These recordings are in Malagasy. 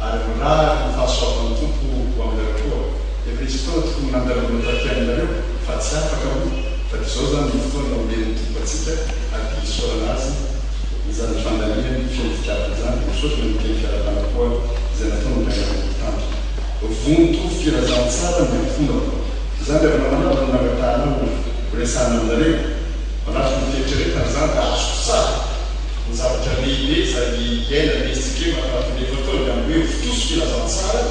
Ary mirary ny fahasoavan'ny Tompo ho aminareo koa. Efa nisy fotoana tokony nandalovana taty aminareo fa tsy afaka moa fa dia izao izany ny fotoana omen'ny Tompo antsika ary dia isaorana Azy izany fandaniany feno fitiavana izany dia misaotra ny teny fiarahabana koa izay nataon'ny Ray aman-dreny mpitandrina. Vonto filazantsara ny ankohonako. Izany ry havana malala no nangatahanao ho resahana aminareo. Manatrika ny fieritreretana izany dia azoko tsara ny zavatra lehibe izay iainan'ny SJKM tanatin'ny efa-taona dia amin'ny hoe votoso filazantsara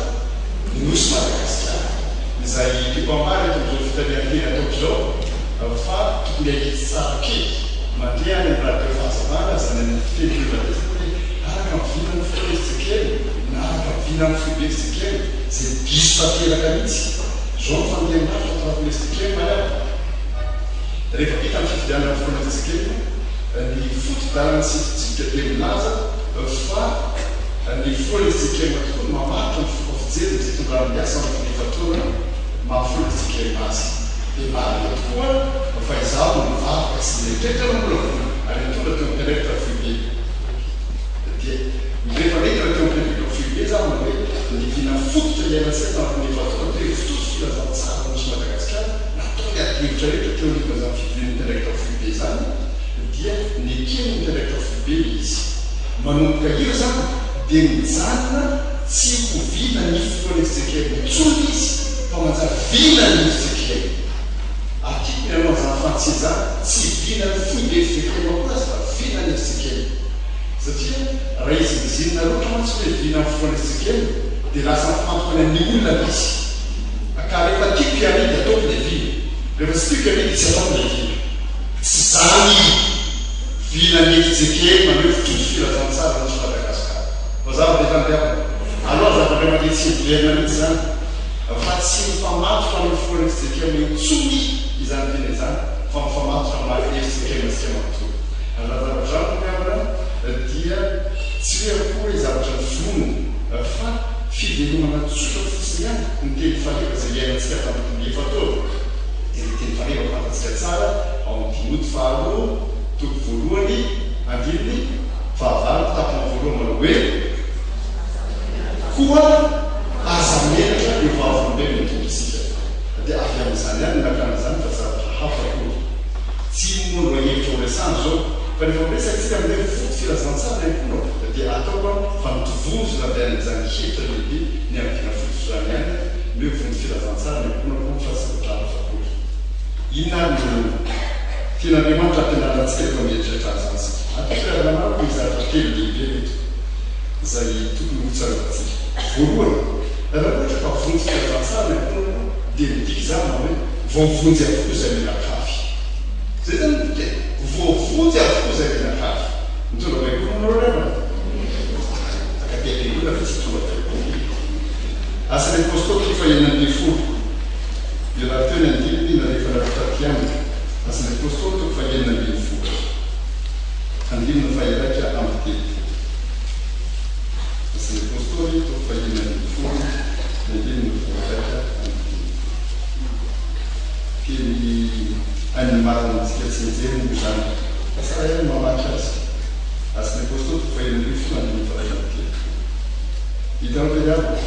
ny Nosy Madagasikara. Izay tiako ambara eto amin'izao fitarihan-teny ataoko izao fa tokony hahitsy tsara kely mandeha any amin'ny radio fahazavana izany amin'ny fiteny private hoe araka ny vinan'ny filoha SJKM na araka ny vinan'ny foibe SJKM izay diso tanteraka mihitsy. Izao no fandehan'ny rafitra ato anatin'ny SJKM ary havana. Rehefa vita ny fifidianana ny filoha SJKM, ny foto-dalana sy fitsipika dia milaza fa ny filoha SJKM tokoa no mamaritra ny fomba fijeriny izay itondrany ny asa anatin'ny efa-taona maha filoha SJKM azy. Dia marina tokoa fa izaho no nivavaka sy nieritreritra namolavola ary nitondra teo amin'ny mpiandraikitra foibe. Dia rehefa nidina teo amin'ny mpiandraikitra foibe izaho manao hoe ny vina fototra iainantsika tanatin'ny efa-taona dia hoe fototra filazantsara Nosy Madagasikara. Natao ny adihevitra rehetra teo anivon'izany fivorian'ny mpiandraikitra foibe izany dia neken'ny mpiandraikitra foibe ilay izy. Manomboka eo izany dia mijanona tsy ho vinan'ny filohan'ny fjkm intsony izy fa manjary vinan'ny fjkm. Ary tiako ny hanao an'izany fanitsiana izany, tsy vinan'ny foibe fjkm akory aza fa vinan'ny fjkm. Satria raha izingizinina loatra mantsy hoe vinan'ny filohan'ny fjkm dia lasa mifantoka any amin'ny olona ilay izy. Ka rehefa tiako hiania dia ataoko ilay vina. Rehefa tsy tiako hiania dia tsy ataoko ilay vina. Tsy zany vina ny fjkm ny hoe fitoto filazantsara nosy Madagascar. Mazava ve zany ry havana? Aleo aza zavatra mandeha tsy miverina mihitsy zany fa tsy mifamatotra amin'ny filohan'ny fjkm intsony izany vina izany fa mifamatotra amin'ny maha fjkm antsika manontolo. Ary raha zavatra izany moa ry havana dia tsy hoe akory hoe zavatra noforonina fa fivelomana tsotra fotsiny ihany ny teny faneva izay iainantsika tamin'ny efa-taona. Dia ilay teny faneva fantatsika tsara ao amin'ny Timoty faharoa toko voalohany andininy fahavalo tapany voalohany manao hoe, Koa aza menatra eo vavolombelon'ny Tompontsika. Dia avy amin'izany ihany no nakana izany fa tsy zavatra hafa akory. Tsy iny moa no lohahevitra horesahana izao fa rehefa miresaka isika amin'ny hoe foto filazantsara ny ankohonako dia ataoko fa notovozina avy any amin'izany hevitra lehibe ny amin'ny vina fototra izany ihany ny hoe vonjy filazantsara ny ankohonako fa tsy zavatra hafa akory. Inona ary no tian'Andriamanitra hampianarina antsika rehefa mieritreritra an'izany isika? Ataoko ry havana maro ny zavatra telo lehibe ireto izay tokony hotsarovantsika. Voalohany, raha ohatra ka vonjy filazantsara ny ankohonako dia midika izany manao hoe voavonjy avokoa izay mianakavy. Izay izany no dikany, voavonjy avokoa izay mianakavy. Mitondra Baiboly moa nareo ry havana? Akaty am-piangonana ve tsy hitondra Baiboly? Asan'ny Apostoly toko fahenina ambinifolo. Io rahateo ny andininy nalefanareo taty amiko. Asan'ny Apostoly toko fahenina ambinifolo. Andininy faha-31. Asan'ny Apostoly toko fahenina ambinifolo, ny andininy faha-31. Teny hain'ny maro amintsika tsianjery moa izany, fa tsara ihany ny mamaky azy. Asan'ny Apostoly toko fahenina ambinifolo andininy faha-31. Hitanao ve ry havana?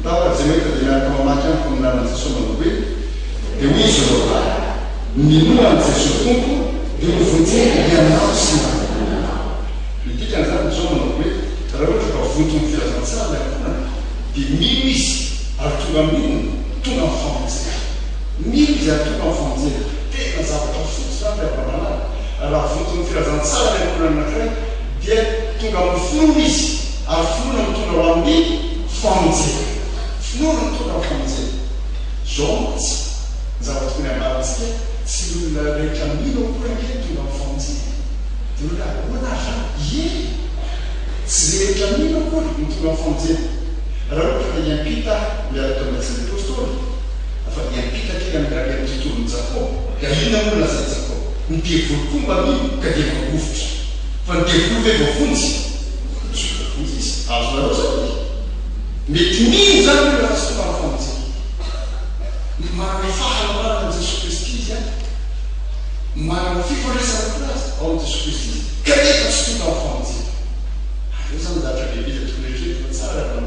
Ndao ary izay mahita dia miaraka mamaky amiko amin'ny anaran'i Jesoa manao hoe, Dia hoy izy ireo lahy, Minoa an'i Jesoa Tompo dia ho vonjena ianao sy ny ankohonanao. Ny dikan'izany dia izao manao hoe, raha ohatra ka vonton'ny filazantsara ilay ankohonana dia mino izy ary tonga amin'inona? Tonga amin'ny famonjena. Mino izy ary tonga amin'ny famonjena. Tena zavatra fotsy izany ry havana malala. Raha vonton'ny filazantsara ilay ankohonana anankiray dia tonga amin'ny finoana izy ary finoana mitondra ho amin'ny famonjena. Finoana mitondra amin'ny famonjena. Izao mantsy ny zavatra tokony hambarantsika, tsy ny olona rehetra mino akory ange no tonga amin'ny famonjena e! Dia hoe ahoana ary izany? Ie! Tsy izay rehetra mino akory no tonga amin'ny famonjena. Raha ohatra ka hiampita aho miaraka amin'ny asan'ny Apostoly, fa hiampita kely amin'ny any amin'ny tontolon'i Jakoba, dia inona moa no lazain'i Jakoba? Ny devoly koa mba mino ka dia mangovitra. Fa ny devoly ve voavonjy? Tsy voavonjy izy. Azonareo izany e? Mety mino izany ny olona fa tsy tonga amin'ny famonjena. Manana fahalalana an'i Jesoa Kristy izy an, manana fifandraisana koa aza ao amin'i Jesoa Kristy izy, kanefa tsy tonga amin'ny famonjena. Ary eo izany ny zavatra lehibe izay tokony eritreretina tsara ry havana.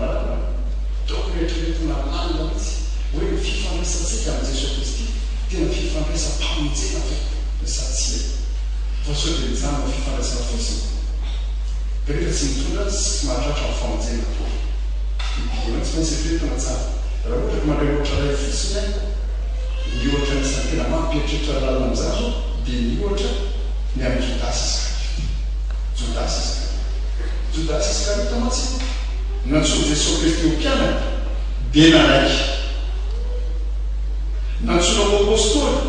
Fa sao dia mijanona ho fifandraisana fotsiny? Kanefa tsy mitondra sy tsy mahatratra ny famonjena akory. Io tsy maintsy eritreretina tsara. Raha ohatra ka mandray ohatra iray fotsiny aho, ny ohatra anisan'ny tena mampieritreritra lalina amin'izany izao dia ny ohatra ny amin'i Jodasy Iskariota. Jodasy Iskariota. Jodasy Iskariota mantsy nantsoin'i Jesoa Kristy ho mpianany dia nanaiky. Nantsoina ho apostoly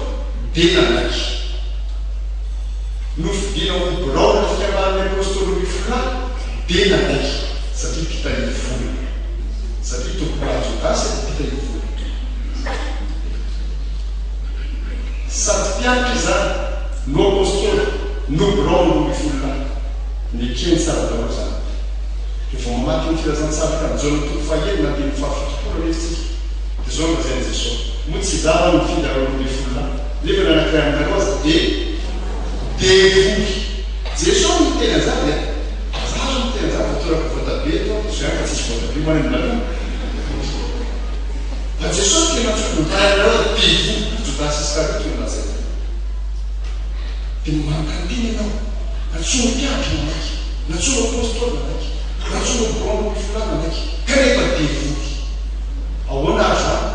dia nanaiky. Nofidiana ho biraon'ny fikambanan'ny Apostoly Roifolahy dia nanaiky satria mpitahiry vola. Satria tompokolahy Jodasy dia mpitahiry vola. Sady mpianatra izany no Apostoly no biraon'ny Roifololahy. Nekeny tsara daholo izany. Rehefa mamaky ny filazantsara tany Jaona toko fahenina andininy fahafitopolo anefa isika dia izao no lazain'i Jesoa, Moa tsy izaho va no nifidy anareo 12 lahy? Nefa ny anankiray aminareo aza dia devoly. Jesoa no niteny an'izany an! Za aza miteny an'izany vao toraka voatabia eto aho, diso ihany fa tsisy voatabia moa any aminareo. Fa Jesoa no tena antsoiko, ny iray aminareo aza devoly, Jodasy Iskariota no lazainy. Dia manontany tena ianao, nantsoina ho mpianatra nanaiky, nantsoina ho apostoly nanaiky, nantsoina ho birao mpifolà nanaiky, kanefa devoly. Ahoana ary izany?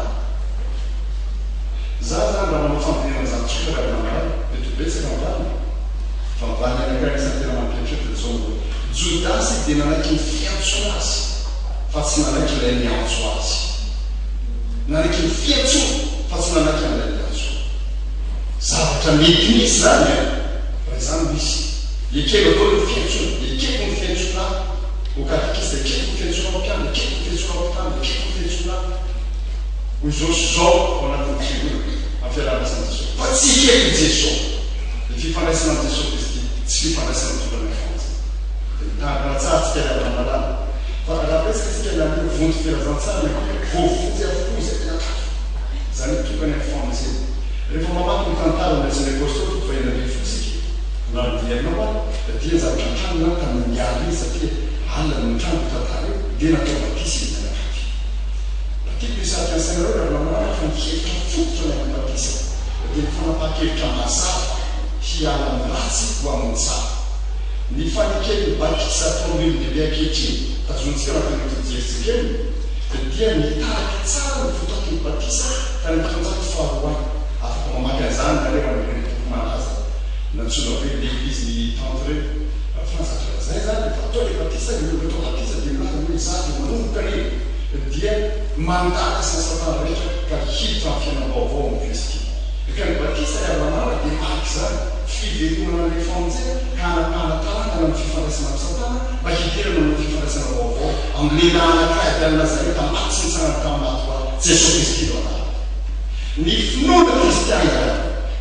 Za zany raha manao fandinihana an'izany tsotra raha vao maray, mety ho betsaka ny valiny, fa ny valiny anankiray anisan'ny tena mampieritreritra dia izao no hoe, Jodasy dia nanaiky ny fiantsoana azy fa tsy nanaiky ilay niantso azy. Nanaiky ny fiantsoana fa tsy nanaiky an'ilay niantso. Zavatra mety misy izany an! Raha izany no izy. Ekena daholo ny fiantsoana, ekeko ny fiantsoana ahy ho katekista, ekeko ny fiantsoana ho mpiandry, ekeko ny fiantsoana ho mpitandrina, ekeko ny fiantsoana ahy ho izao sy izao ao anatin'ny fiangonana, amin'ny fiaraha-miasa amin'i Jesoa. Fa tsy ekeko i Jesoa. Ny fifandraisana amin'i Jesoa Kristy tsy fifandraisana mitondra ny famonjena. Dia mitandrina tsara tsika ry havana malala fa raha betsaka tsika ny amin'ny hoe vonjy filazantsara na koa hoe voavonjy avokoa izay tena tratra. Izany hoe tokana amin'ny famonjena. Rehefa mamaky ny tantara ny Asan'ny Apostoly toko fahenina 12 isika, na dia ianao ary dia ny zavatra nitranga tamin'iny alina iny satria alina no nitranga io tantara io dia natao batisa izy mianakavy. Mba tiako hisarika ny sainareo ry havana malala fa ny hevitra fototra ny amin'ny batisa dia ny fanapahan-kevitra mazava hiala amin'ny ratsy ho amin'ny tsara. Ny faneken'ny batisa ataon'ny olon-dehibe ankehitriny, tazonintsika anatin'ito jerintsika io, dia mitarika tsara ny votoatin'ny batisa tany amin'ny taonjato faharoa any. Afaka mamaky an'izany nareo any amin'ireny boky malaza nantsoina hoe L'Eglise militante ireny. Fa ny zavatra lazainy izany rehefa atao ilay batisa, ny olona atao batisa dia milaza hoe izaho dia manomboka anio dia mandà ny asan'i Satana rehetra ka hiditra amin'ny fiainam-baovao amin'i Kristy. Ka ny batisa ry havana malala dia marika izany, fiverenana amin'ilay famonjena ka hanapahana taranana amin'ny fifandraisana amin'i Satana mba hidirana amin'ny fifandraisana vaovao amin'ny lehilahy anankiray avy any Nazareta maty sy nitsangana tamin'ny maty ho ahy, Jesoa Kristy no anarany. Ny finoana kristiana izany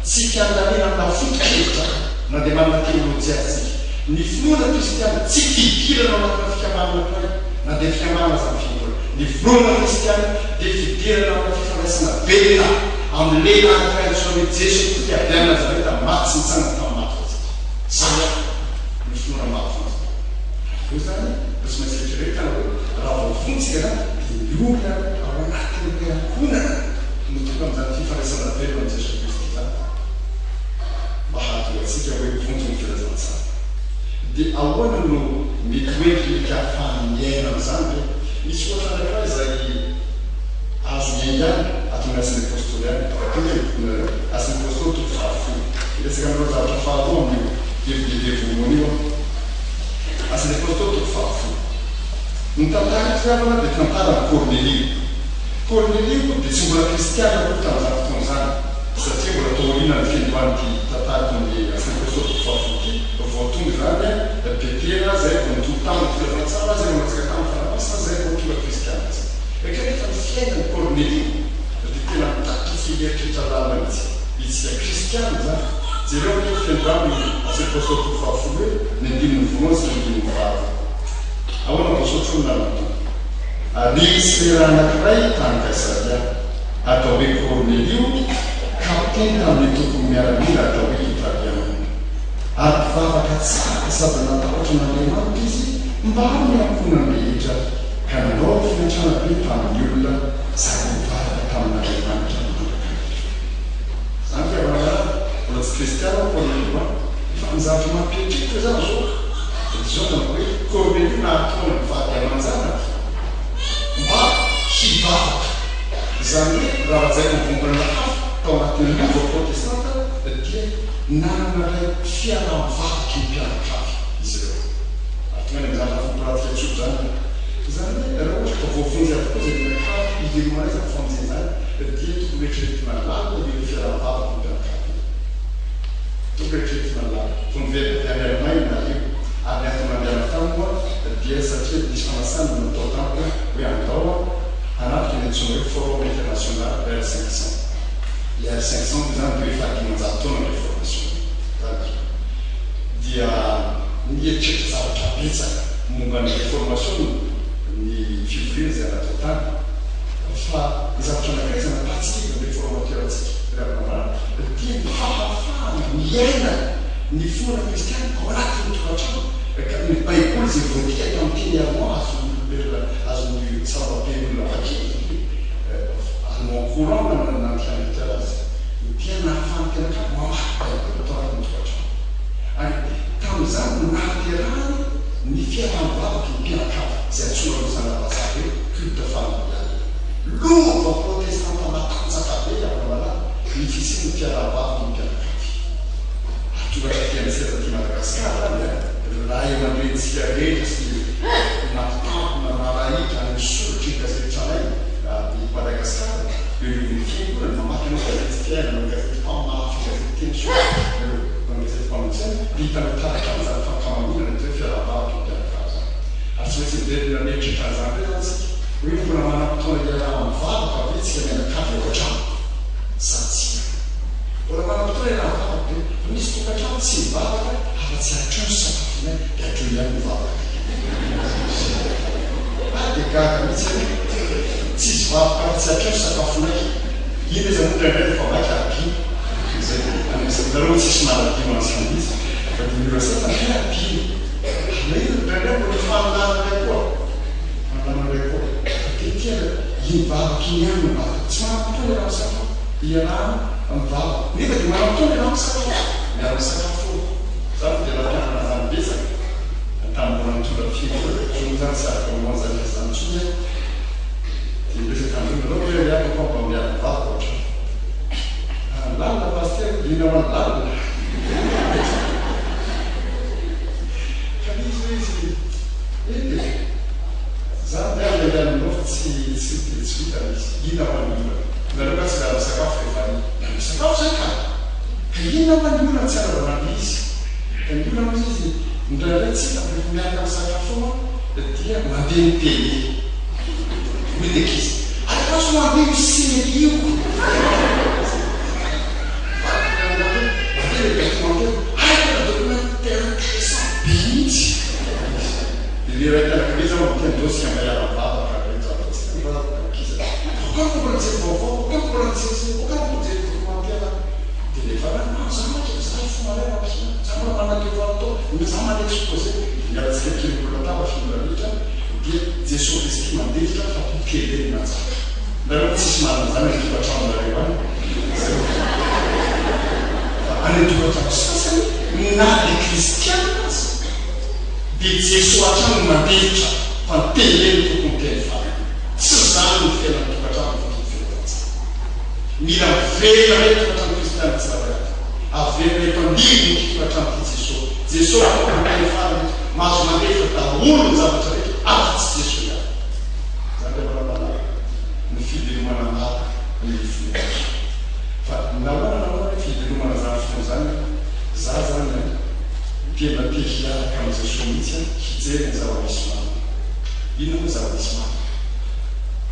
tsy fiandaniana amina foto-kevitra na dia manana teolojia aza isika. Ny finoana kristiana tsy fidirana ao anatina fikambanana anankiray na dia fikambanana aza ny fiangonana. Ny finoana kristiana dia fidirana amina fifandraisana velona amin'ny lehilahy anankiray antsoina hoe Jesoa Kristy avy any Nazareta maty sy nitsangana tamin'ny maty ho antsika. Izany no finoana mahavonjy. Ary eo izany no tsy maintsy eritreretina hoe raha voavonjy isika izany dia ny olona ao anatin'ilay ankohonana no tonga amin'izany fifandraisana velona amin'i Jesoa Kristy izany mba hahatonga antsika hoe vonjy ny filazantsara. Dia ahoana no mety ho endrika ahafahana miaina an'izany ve? Misy ohatra anankiray izay azo iaingana ato amin'ny Asan'ny Apostoly ihany. Vakio ny bokinareo, Asan'ny Apostoly toko fahafolo. Hiresaka aminareo zavatra faharoa amin'io hevi-dehibe voalohany io aho. Asan'ny Apostoly toko fahafolo. Ny tantara eto ry havana dia tantaran'i Kornelio. Kornelio dia tsy mbola kristiana akory tamin'izany fotoana izany, satria mbola taorianan'ny fiandohan'ity tantara eto amin'ny Asan'ny Apostoly toko fahafolo ity vao tonga izany Petera, izay vao nitory taminy ny filazantsara, izay vao nilatsaka tamin'ny Fanahy Masina, izay vao tonga kristiana izy. Kanefa ny fiainan'i Kornelio dia tena mitaky tsy hieritreritra lalina mihitsy isika kristiana izany. Jereo ange ny fiandohan'ny Asan'ny Apostoly toko fahafolo hoe ny andininy voalohany sy ny andininy faharoa. Ahoana vao sotroa ny lalan'ny Tompo? Ary nisy lehilahy anankiray tany Kaisaria, atao hoe Kornelio, kapiteny tamin'ny tompon'ny miaramila atao hoe Italiana. Ary mpivavaka tsara sady natahotra an'Andriamanitra izy mbamin'ny ankohonany rehetra, ka nanao fiantrana be tamin'ny olona sady nivavaka tamin'Andriamanitra mandrakariva. Izany ry havana malala, mbola tsy kristiana aho Kornelio an! Fa ny zavatra. mampieritreritra izany izao dia izao nanao hoe, Kornelio nahataona ny vady aman-janany mba hivavaka. Izany hoe raha lazaina amin'ny voambolana hafa, tao anatin'ny lova protestanta dia nanana ilay fiaraha-mivavaky ny mpianakavy izy ireo. Ary tonga any amin'izany lafiny pratika tsotra izany aho. Izany hoe raha ohatra ka voavonjy avokoa izay mianakavy hivelomanay izany famonjena izany dia tokony hoeritreretina lalina io fiaraha-mivavaky ny mpianakavy io. Tokony hoeritreretina lalina. Vao niverina avy any Alemaina io ary ny antony nandehanako tany moa dia satria nisy fanasana natao tamiko hoe andao hanatrika ny antsoina hoe Forum International R 500. Ilay R 500 moa izany dia hoe faha-500 taona ny Reformation. Izany izy io. Dia nieritreritra zavatra betsaka momba ny Reformation ny fivoriana izay natao tany. Fa ny zavatra anankiray izay nampahatsiahivy ny Reformateur antsika ry havana malala dia ny fahafahana miaina ny finoana kristiana ao anatin'ny tokantrano. Ka ny Baiboly izay voadika tamin'ny teny allemand azon'ny olombelona, azon'ny sarambabem-olona vakiana satria allemand courant no nandikana azy, dia nahafahan'ny mpianakavy mamaky Baiboly tao anatin'ny tokantrano. Ary tamin'izany no nahaterahany ny fiaraha-mivavaky ny mpianakavy, izay antsoina ao amin'izany vazaha hoe culte familial. Lova protestanta matanjaka be ry havana malala ny fisian'ny fiaraha-mivavaky ny mpianakavy. Ary tonga hatraty amintsika taty Madagasikara any an, ry ray aman-drenintsika rehetra sy nampitampina nalahika any amin'ny soratry ny gazety tranainy eto Madagasikara, eo anivon'ny fiangonana, mamaky anao gazety Fiainana, manao gazety Mpamafy, gazety Teny Soa, ireo manao gazety Mpamonjy Aina, dia hitanao taratra any izany fankamamiana ilay atao hoe fiaraha-mivavaka eo mpianakavy izany. Ary tsy maintsy miverina mieritreritra an'izany indray izany isika, hoe mbola manam-potoana hiaraha-mivavaka ve isika mianakavy ao an-trano sa tsia? Mbola manam-potoana hiaraha-mivavaka ve? Fa misy tokantrano tsy mivavaka afa-tsy hatreo ny sakafonay dia hatreo ihany no vavaka. Ah dia gaga mihitsy aho hoe tsisy vavaka afa-tsy hatreo ny sakafonay. Iny aza moa indraindray rehefa maika adino. Izay nareo moa tsisy manadino an'izany mihitsy fa dia mila saina hay adino. Ary indraindray mbola fanolanana indray koa. Fanolanana indray koa. Fa dia tena iny vavaka iny ihany no mba atao. Tsy manam-potoana ianao misakafo. Iarahana mivavaka. Nefa dia manam-potoana ianao misakafo. Miara-misakafo foana. Za moa dia nampianarina an'izany betsaka tamin'ny mbola nitondra fiangonana. Zao moa izany tsy afaka manao an'izany asa izany intsony aho. Dia miresaka amindreo nareo hoe ry havako mba miara-mivavaka ohatr'izany. Ah, lalina Pasitera, liana ho an'ny lalina. Ka nisy hoe izy, eny e, za dia miainga aminao fa tsy tsy dia tsy vita ilay izy. Inona hoa ny olana? Nareo nga tsy miara-misakafo rehefa any? Miara-misakafo zay ka! Ka inona hoa ny olana tsy anaovana an'ilay izy? Ka ny olana hozy izy, indraindray tsika rehefa miaraka misakafo ao an, dia mandeha ny télé. Hoy ny ankizy, alefaso mandeha io série io! Mandeha ilay documentaire, hay tena documentaire intéressant be mihitsy! Dia ilay raim-pianakaviana izany miteny, ndao isika mba hiara-mivavaka indray izany fa tsy tia mivavaka ny ankizy a! Aoka ny mbola mijery vaovao, aoka ny mbola mijery série, aoka ny mbola mijery documentaire. Dia ilay farany, ah za mantsy za hifoha maraina ampihinana, za mbola manana devoir atao, za manana exposé. Miala tsikelikely mbola tava film rehetra dia Jesoa Kristy mandefitra fa ho tele ny manjaka. Nareo moa tsisy manana zany any tokantranonareo any zay fa any antokantrano sasany na dia kristiana aza dia Jesoa hatrany no mandefitra fa ny tele no tokony teny farany. Tsy zany ny fiainan'ny tokantrano fa tokony fiainantsika. Mila miverina indray ny tokantrano kristiana tsirairay avy. Averina eto anivon'ity tokantrano ity Jesoa. Jesoa no tokony teny farany eto. Mahazo mandefitra daholo ny zavatra rehetra afa-tsy Jesoa ihany. Izany ry havana-malala ny fivelomana marina ny finoana. Fa nahoana nahoana ny fivelomana izany finoana izany an? Za zany an, tena te hiaraka amin'i Jesoa mihitsy an, hijery ny zava-misy marina. Inona moa ny zava-misy marina?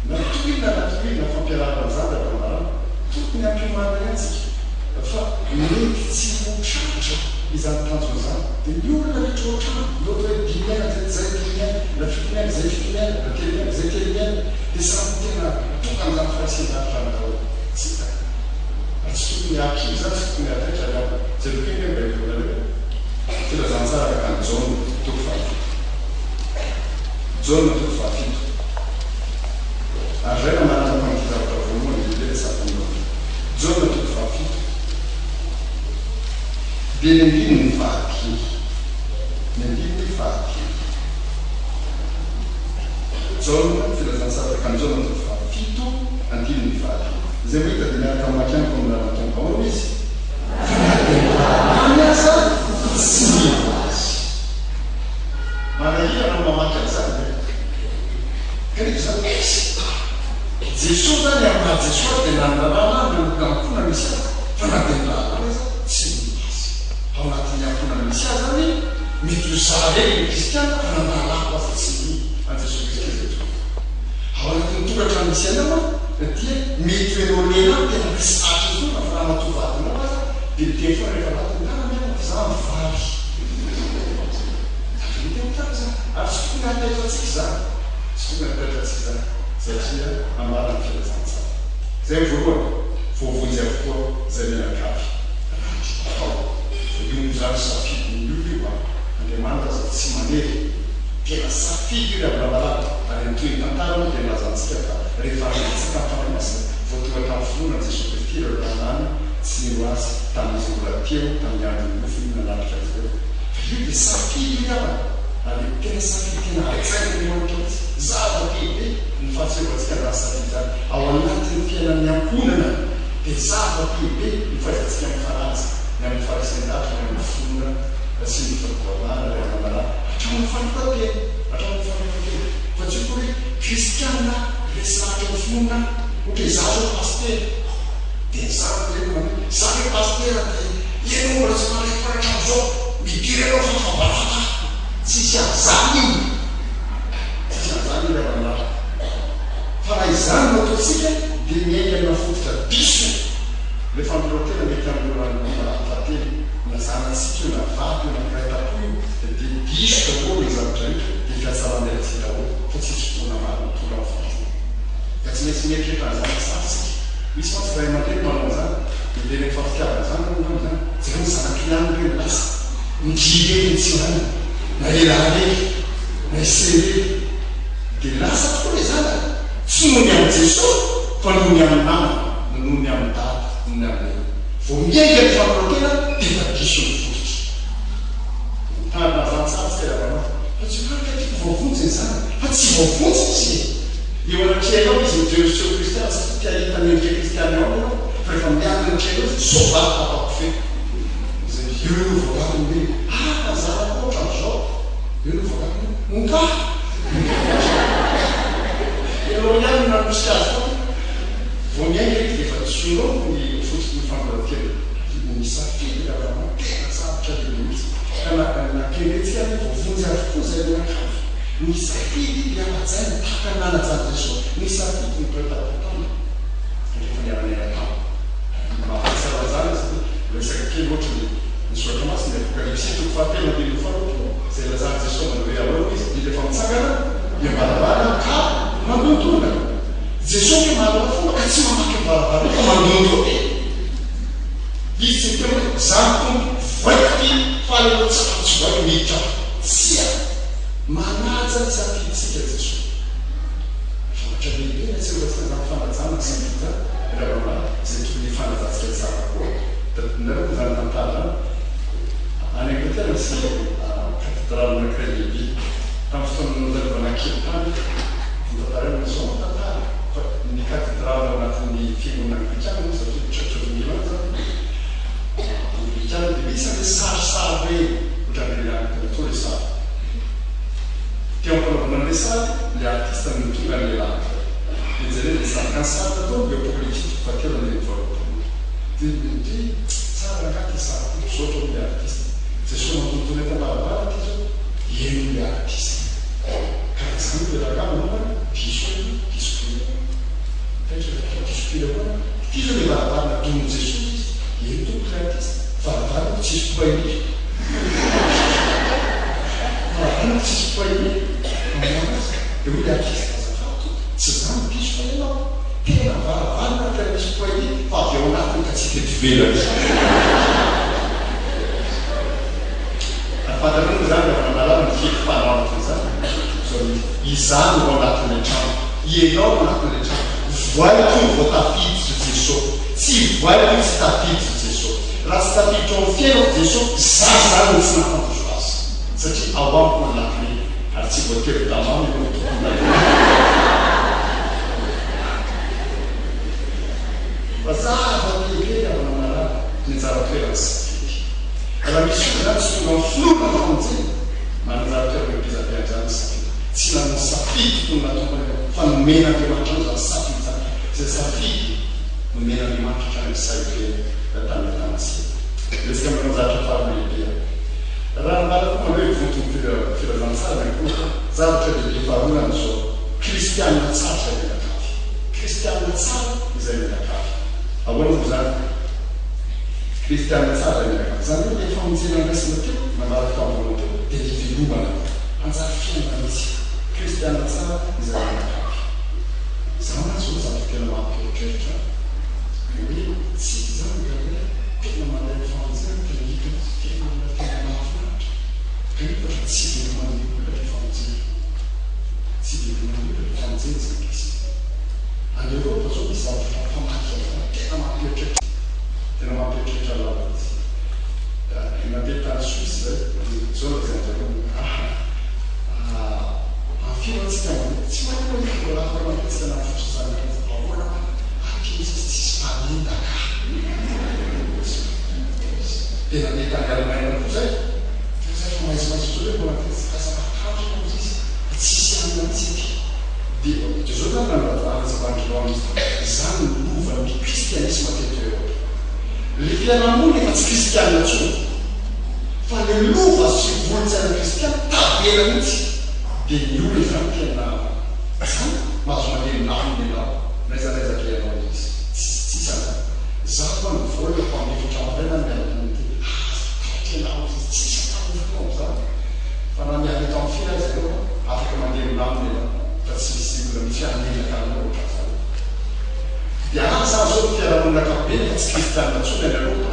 Na toy inona na toy inona fampianarana an'izany ry havana-malala, tokony hampiomanina ihany tsika fa mety tsy ho tratra izany tanjona izany. Dia ny olona rehetra ao an-trano, ny ohatra hoe dimy aina izay izay dimy aina, na fito aina izay fito aina, na telo aina izay telo aina, dia samy tena tonga amin'izany faharesen'dahatra izany daholo. Tsy hita. Ary tsy tokony hahakivy izany, tsy tokony hahataitra ry havana. Jereo kely anie ny Baibolinareo e. Filazantsara araka an'i Jaona, toko fahafito. Jaona toko fahafito. Ary izay namaranako an'ity zavatra voalohany lehibe resahanao ity. Jaona toko fahafito. Dia ny andininy fahadimy. Jaona, Filazantsara araka an'i Jaona toko fahafito, andininy fahadimy. Izay mahita dia miaraka mamaky amiko amin'ny lalan'ny Tompo. Ahoana hoy izy? Fa na dia ny rahalahiny aza tsy mino azy. Manahirana ny mamaky an'izany ve? Kanefa izany izy. Jesoa izany amin'ny maha Jesoa azy dia nanana ireo olona ankohonana misy azy fa na dia ny rahalahiny aza tsy mino azy. Ao anatin'ny ankohonana misy azy izany mety ho za irery ny kristiana fa na ny rahalahiko aza tsy mino an'i Jesoa Kristy izay Tompo. Ao anatin'ny tokantrano misy anao dia mety ho ianao lehilahy no tena resy lahatra indrindra fa ramatoa vadinao aza dia miteny foana rehefa anaty ny tanana ianao fa za mivary. Zava-dehibe mitranga izany ary tsy tokony hahataitra antsika izany. Tsy tokony hahataitra antsika izany satria ambara ny filazantsara. Izay ny voalohany, voavonjy avokoa izay mianakavy ratsy atao. Fa io moa izany safidin'ny olona io an! Andriamanitra aza tsy manery. Tena safidy io ry Abramalala ary ny tohin'ny tantara moa dia milaza amintsika fa rehefa nalatsaka ny Fanahy Masina vao tonga tamin'ny finoana an'i Jesoa Kristy ireo rahalahiny tsy nino Azy tamin'izy mbola teo tamin'ny andron'ny nofony nanatrika azy ireo. Fa io dia safidy io ry havana ary tena safidy tena hajain'Andriamanitra mihitsy. Zava-dehibe ny fahatsiarovantsika an'izany safidy izany. Ao anatin'ny fiainan'ny ankohonana dia zava-dehibe ny fahaizantsika mifanaja ny amin'ny faharesen-dahatra ny amin'ny finoana sy ny fivavahana ry havana malala hatramin'ny fanoloran-tena, hatramin'ny fanoloran-tena. Fa tsy akory hoe kristiana resy lahatra amin'ny finoana ohatra hoe izaho izao pasitera dia ny zanako ireny manao hoe izaho ve pasitera dia ianao mbola tsy mahay foana hatramin'izao, midira ianao fa afa-baraka aho. Tsisy an'izany io. Tsisy an'izany io ry havana malala. Fa raha izany no ataontsika dia miainga amina fototra diso ilay fanoloran-tena mety hanoloran'ny olona hafa tena, na zanatsika io na vady io na mpiray tampo io dia diso daholo ny zavatra rehetra dia fihatsaram-belatsihy daholo fa tsisy fotoana marina tonga amin'ny fandroana. Ka tsy maintsy mieritreritra an'izany tsara isika. Misy mantsy ray aman-dreny manao an'izany, miverina amin'ny fampitiavana izany moa angamba izany, jereo ny zanak'i ihany ireny lasa, ndry ireny tsy ilaina, na elah irery, na ise irery. Dia lasa tokoa ilay zanany, tsy noho ny amin'i Jesoa fa noho ny amin'ny namany, na noho ny amin'i dada, noho ny amin'i neny. Vao miainga ny fanoloran-tena dia efa diso ny fototra. Mitandrina an'izany tsara isika ry havanao. Fa tsy hoe ka tiako voavonjy ny zanany, fa tsy voavonjy izy e! Eo anatrehanao izy mijery seho kristiana satria te hahita ny endrika kristiana eo aminy ianao, fa rehefa miala eo anatrehanao izy, soavaly tapa-kofehy. Izay eo no voalazany hoe, ah fa ny zanako ohatran'izao. Eo no voalazany hoe, nka! Ianao ihany no nanosika azy tao. Vao miainga izy dia efa disoinao ny fototry ny fanoloran-tena. Ny safidy ry havana tena sarotra lehibe mihitsy. Ka na na kendrentsika ary hoe voavonjy avokoa izay mianakavy. Ny safidy dia hajaina tahaka ny nanajan'i Jesoa ny safidy ny mpiray tampo taminy rehefa niara-niaina taminy. Mahatsiaro an'izany aho satria resaka kely ohatry ny ny soratra masina, ny Apokalypsy toko fahatelo andininy faharoapolo, izay ilazan'i Jesoa manao hoe ahoana hoy izy, Indro efa mitsangana eo am-baravarana ka mandondona. Jesoa ange mahalala fomba ka tsy mamaky ny varavarana fa mandondona e! Izy tsy miteny hoe za ny Tompo, vohaiko ity fa aleo tsara tsy vohaiko miditra ato. Tsia! Manaja ny safidintsika Jesoa. Zavatra lehibe ny atsiarovantsika izany fanajana ny safidy izany ry havana izay tokony hifanajantsika tsara koa. Tadidinareo ve izany tantara izany? Any Angletera misy katedraly anankiray lehibe. Tamin'ny fotoana nandalovana kely tany, notantaraina hoe izao ny tantara fa ny katedraly ao anatin'ny fiangonana anglikana moa satria Church of England izany anglikana dia misy an'ilay sarisary ireny ohatran'ireny any Porto ilay sary. Teo am-panaovana an'ilay sary, ilay artiste no tonga ny lehilahy anankiray. Dia jereny ilay sary, ka ny sary nataony dia Apokalypsy toko fahatelo andininy faharoapolo. Dia ndry, tsara rangahy ity sary ity, misaotra hoy ilay artiste. Jesoa mantontona eto am-baravarana ity izao, eny hoy ilay artiste. Ka raha izany hoy ilay rangahy manao hoe, diso aho io, diso kely aho. Taitra ilay rangahy, diso kely ahoana? Ity izao ilay varavarana donin'i Jesoa hoy izy. Eny tompoko ilay artiste, varavarana tsisy poignée. Varavarana tsisy poignée, mamoaka azy. Dia hoy ilay artiste, azafady tompoko, tsy izaho no diso fa ianao. Tena varavarana tena misy poignée fa avy ao anatiny ka tsy hita eto ivelany. Ary fantatrao moa izany raha manalala ny fierim-panahy toy izany? Izao mihitsy, Izaho no ao anatin'ilay trano, ianao no anatin'ilay trano, vohaiko io vao tafiditra Jeso, tsy vohaiko io tsy tafiditra Jeso. Raha tsy tafiditra ao amin'ny fiainako Jeso, izaho izany no tsy nahafantatro Azy, satria ao amiko ny lakile, ary tsy voatery damamo ianao ho tompon'ny lakile. ianao fa nomen'Andriamanitra anao izany safidy izany, izay safidy nomen'Andriamanitra hatrany amin'ny sahibe tany Adama sy Eva. Miresaka aminareo zavatra faharoa lehibe aho. Raha nambara koa manao hoe vonton'ny filazantsara ny ankohoka, zavatra lehibe faharoa izany izao, Kristianina tsara izay mianakavy. Kristianina tsara izay mianakavy. Ahoana moa izany? Kristianina tsara izay mianakavy. Izany hoe ilay famonjena noraisina teo, nambarako tamin'ny voalohany teo, dia hivelomana. Hanjary fiainana mihitsy. Kristianina tsara izay mianakavy. Izany mantsy izao ny zavatra tena mampieritreritra ny hoe tsy izany indraindray tena mandray ny famonjena no tena hita mihitsy, tena olona tena mahafinaritra, kanefa ohatran'ny tsy veloman'ny olona ilay famonjena. Tsy veloman'ny olona ilay famonjena izany Kristy. Any Eoropa izao misy zavatra mpamaky vaovao tena mampieritreritra, tena mampieritreritra lalina mihitsy. Nandeha tany Suisse izay dia izao lazain-dry zareo hoe aha, ampio antsika mandeha, tsy maninona hoe mbola afaka mandeha tsika na mifotra izany mihitsy, ahoana ho'a, aty izy tsisy mpanendaka. Dia nandeha tany Allemagne koa izay, dia zay fa maizimaizina izao ilay mbola nandeha, aza matahotra ianao hozy izy fa tsisy hanina mihitsy aty. Dia dia izao izany nanazavandry ireo amin'izy fa izany no lovan'ny kristianisma teto Eoropa. Ilay fiarahamonina efa tsy kristianina intsony fa ilay lova sy volon-tsaina kristiana tavela mihitsy. Dia ny olona izany tena izany mahazo mandeha milamina ianao n'aiza n'aiza alehanao mihitsy. Tsisy tsisy an'izany. Za koa ny vol ko amin'ny efatra maraina no miala tany aty. Aza matahotra ianao izy tsisy atahorana amin'izany. Fa na miala eto amin'ny firy aza ianao afaka mandeha milamina ianao fa tsy misy olona mihitsy hoe hanendaka anao ohatran'izany. Dia any izany izao ny fiarahamonina ankapobeny efa tsy kristianina intsony any Eropa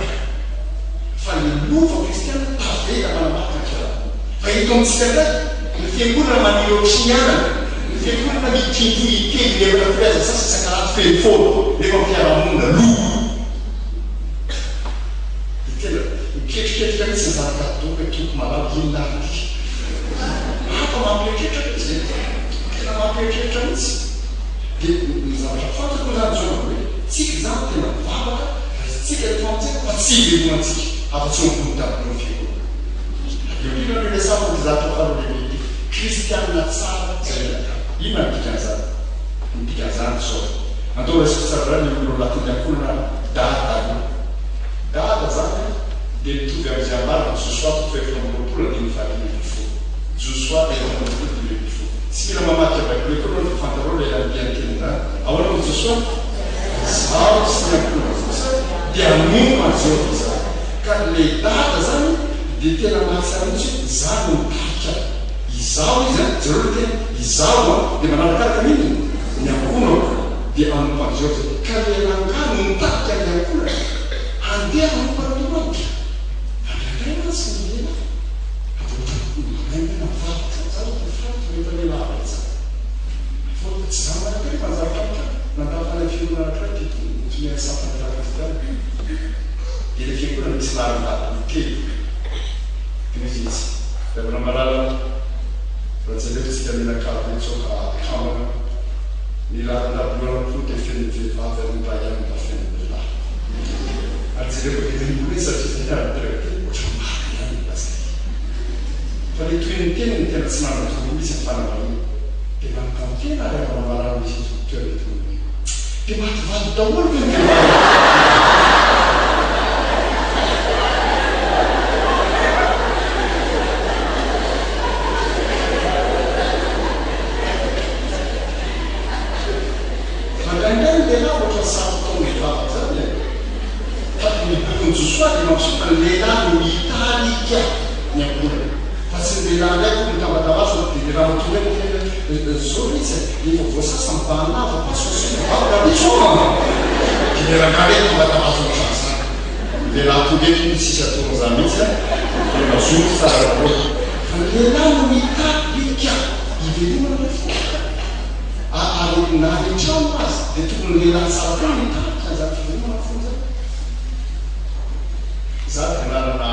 fa ny lova kristianina tavela manamarika ny fiarahamonina. Fa eto amintsika indray ny fiangonana maniry ohatry ny anana, ny fiangonana mikinto hiteny lefatra firy aza sasa isan-karato feno foana nefa ny fiarahamonina lo. Dia tena miketriketrika mihitsy ny zanak'Adoma hoe Tompo malala inona ary ity? Hafa mampieritreritra mihitsy e! Tena mampieritreritra mihitsy. Dia ny zavatra fantako moa izany izao dia hoe tsika izany tena mivavaka raisintsika ny famonjena fa tsy ivelomantsika afa-tsy eo ambony dabilio ny fiangonana. Eo indrindra no iresahako an'ity zavatra faharoa lehibe ity, kristianina tsara izay mianakavy. Inona no dikan'izany? Ny dikan'izany dia izao, andao raisiko tsara indray ny olona ao anatin'ny ankohonana ary dada aloha. Dada izany dia mitovy amin'izay ambaran'i Josoa toko fahefatra amby roapolo andininy fahadimy ambin'ny folo. Josoa 24 15. Tsy mila mamaky Baiboly akory ianao dia fantarao ilay andian-teny izany. Ahoana hoy Josoa? Izaho sy ny ankohonako kosa dia hanompo an'i Jehovah izahay. Ka ilay dada izany dia tena mahatsiaro mihitsy hoe izaho no mitarika. Izaho izy an, jereo ilay teny, izaho an, dia manarakaraka ny inona? Ny ankohonako dia hanompo an'i Jehovah izahay. Ka ilay rangahy no mitarika ny ankohonany handeha hanompo an'Andriamanitra. Fa indraindray mantsy ny lehilahy dia ohatran'ny manaintaina mivavaka izany, za zao dia faly fa mahita lehilahy betsaka. Fa tsy za manakaiky fa ny zavatra mitranga, nandalo tany amin'ny fiangonana anankiray ity tonian'ny sampana lehilahy kristiana. Dia ilay fiangonana misy laharam-bady telo. Dia hoy izy, Ry havana malala, raha jereo tsika mianakavy eto izao ka akambana, ny laharan-dabilio anankiroa dia feno vehivavy ary ny iray ihany mba feno lehilahy. Ary jereo fa dia mbola izy satria izay ary miteraka teny ohatran'ny marina ihany ny lazainy. Fa ilay tohin'ny teniny tena tsy nanana-toro mihitsy ny fanambadiana. Dia manontany tena ary havana malala misy eto toerana eto hoe dia maty vady daholo ve ny vehivavy eto? Fa indraindray ny lehilahy ohatran'ny sarotra atao vehivavy izany e! Fa ny bokin'i Josoa dia mampiseho fa ny lehilahy no mitarika ny ankohonana. Fa tsy ny lehilahy indray akory mitambatambatra dia ilay ramatoa indray miteny hoe zao ve izy e, efa voasasa mibahana voapaso ny sofina vavaka mihitsy hono an! Dia ilay rangahy indray mitambatambatra ohatran'izany. Ny lehilahy tonga eto moa tsisy ataon'izany mihitsy an! Dia mazoto tsara daholo. Fa ny lehilahy no mitarika ivelomana ilay finoana. Ary na any an-trano aza dia tokony ny lehilahy tsara koa no mitarika an'izany fivelomana fony izany. Izaho dia nanana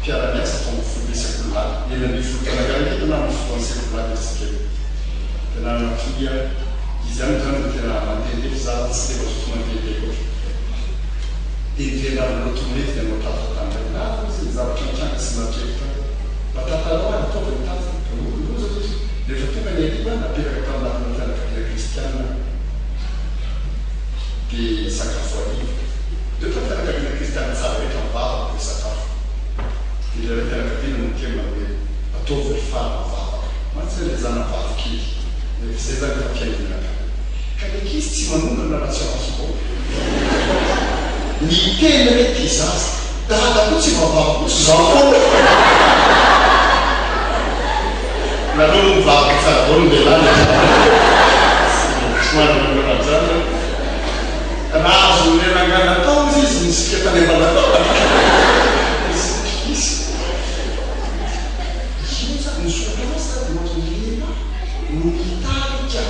mpiara-miasa tao amin'ny foibe sekoly lahy, 16 taona angamba eto na amin'ny filohan'ny sekoly lahy dia tsy kely. Dia nanana tonia, izy ihany moa izany no tena mandehandeha fa izaho tsy dia mazoto mandehandeha loatra. Dia niverina avy nanao tournée dia nanao tatitra taminay. Lava izy ny zavatra nitranga sy natrehiko tany. Mba tantarao ary ataovy ny tatitra. Loza loza. Rehefa tonga ny hariva, napetraka tao anatin'ny fianakaviana kristiana dia sakafo hariva. Dia ohatran'ny fianakaviana kristiana tsara rehetra mivavaka vao hisakafo. Dia ilay raim-pianakaviana no niteny manao hoe, Ataovy ry fara mivavaka. Mantsy ilay zanabavy kely. Nefa izay izany efa fiainana ka. Ka ny ankizy tsy manondrana raha tsy ao am-bao. Niteny re ty zaza, Dada koa tsy mivavaka koa tsy zaho foana. Nareo moa mivavaka tsara daholo ny lehilahy ny ankizy. Tsy manana ny ohatran'izany zany. Raha azon'ilay rangahy natao ozy izy nisika tany Ambalatao. Nisy. Io zany ny soratra masina dia ohatran'ny lehilahy no mitarika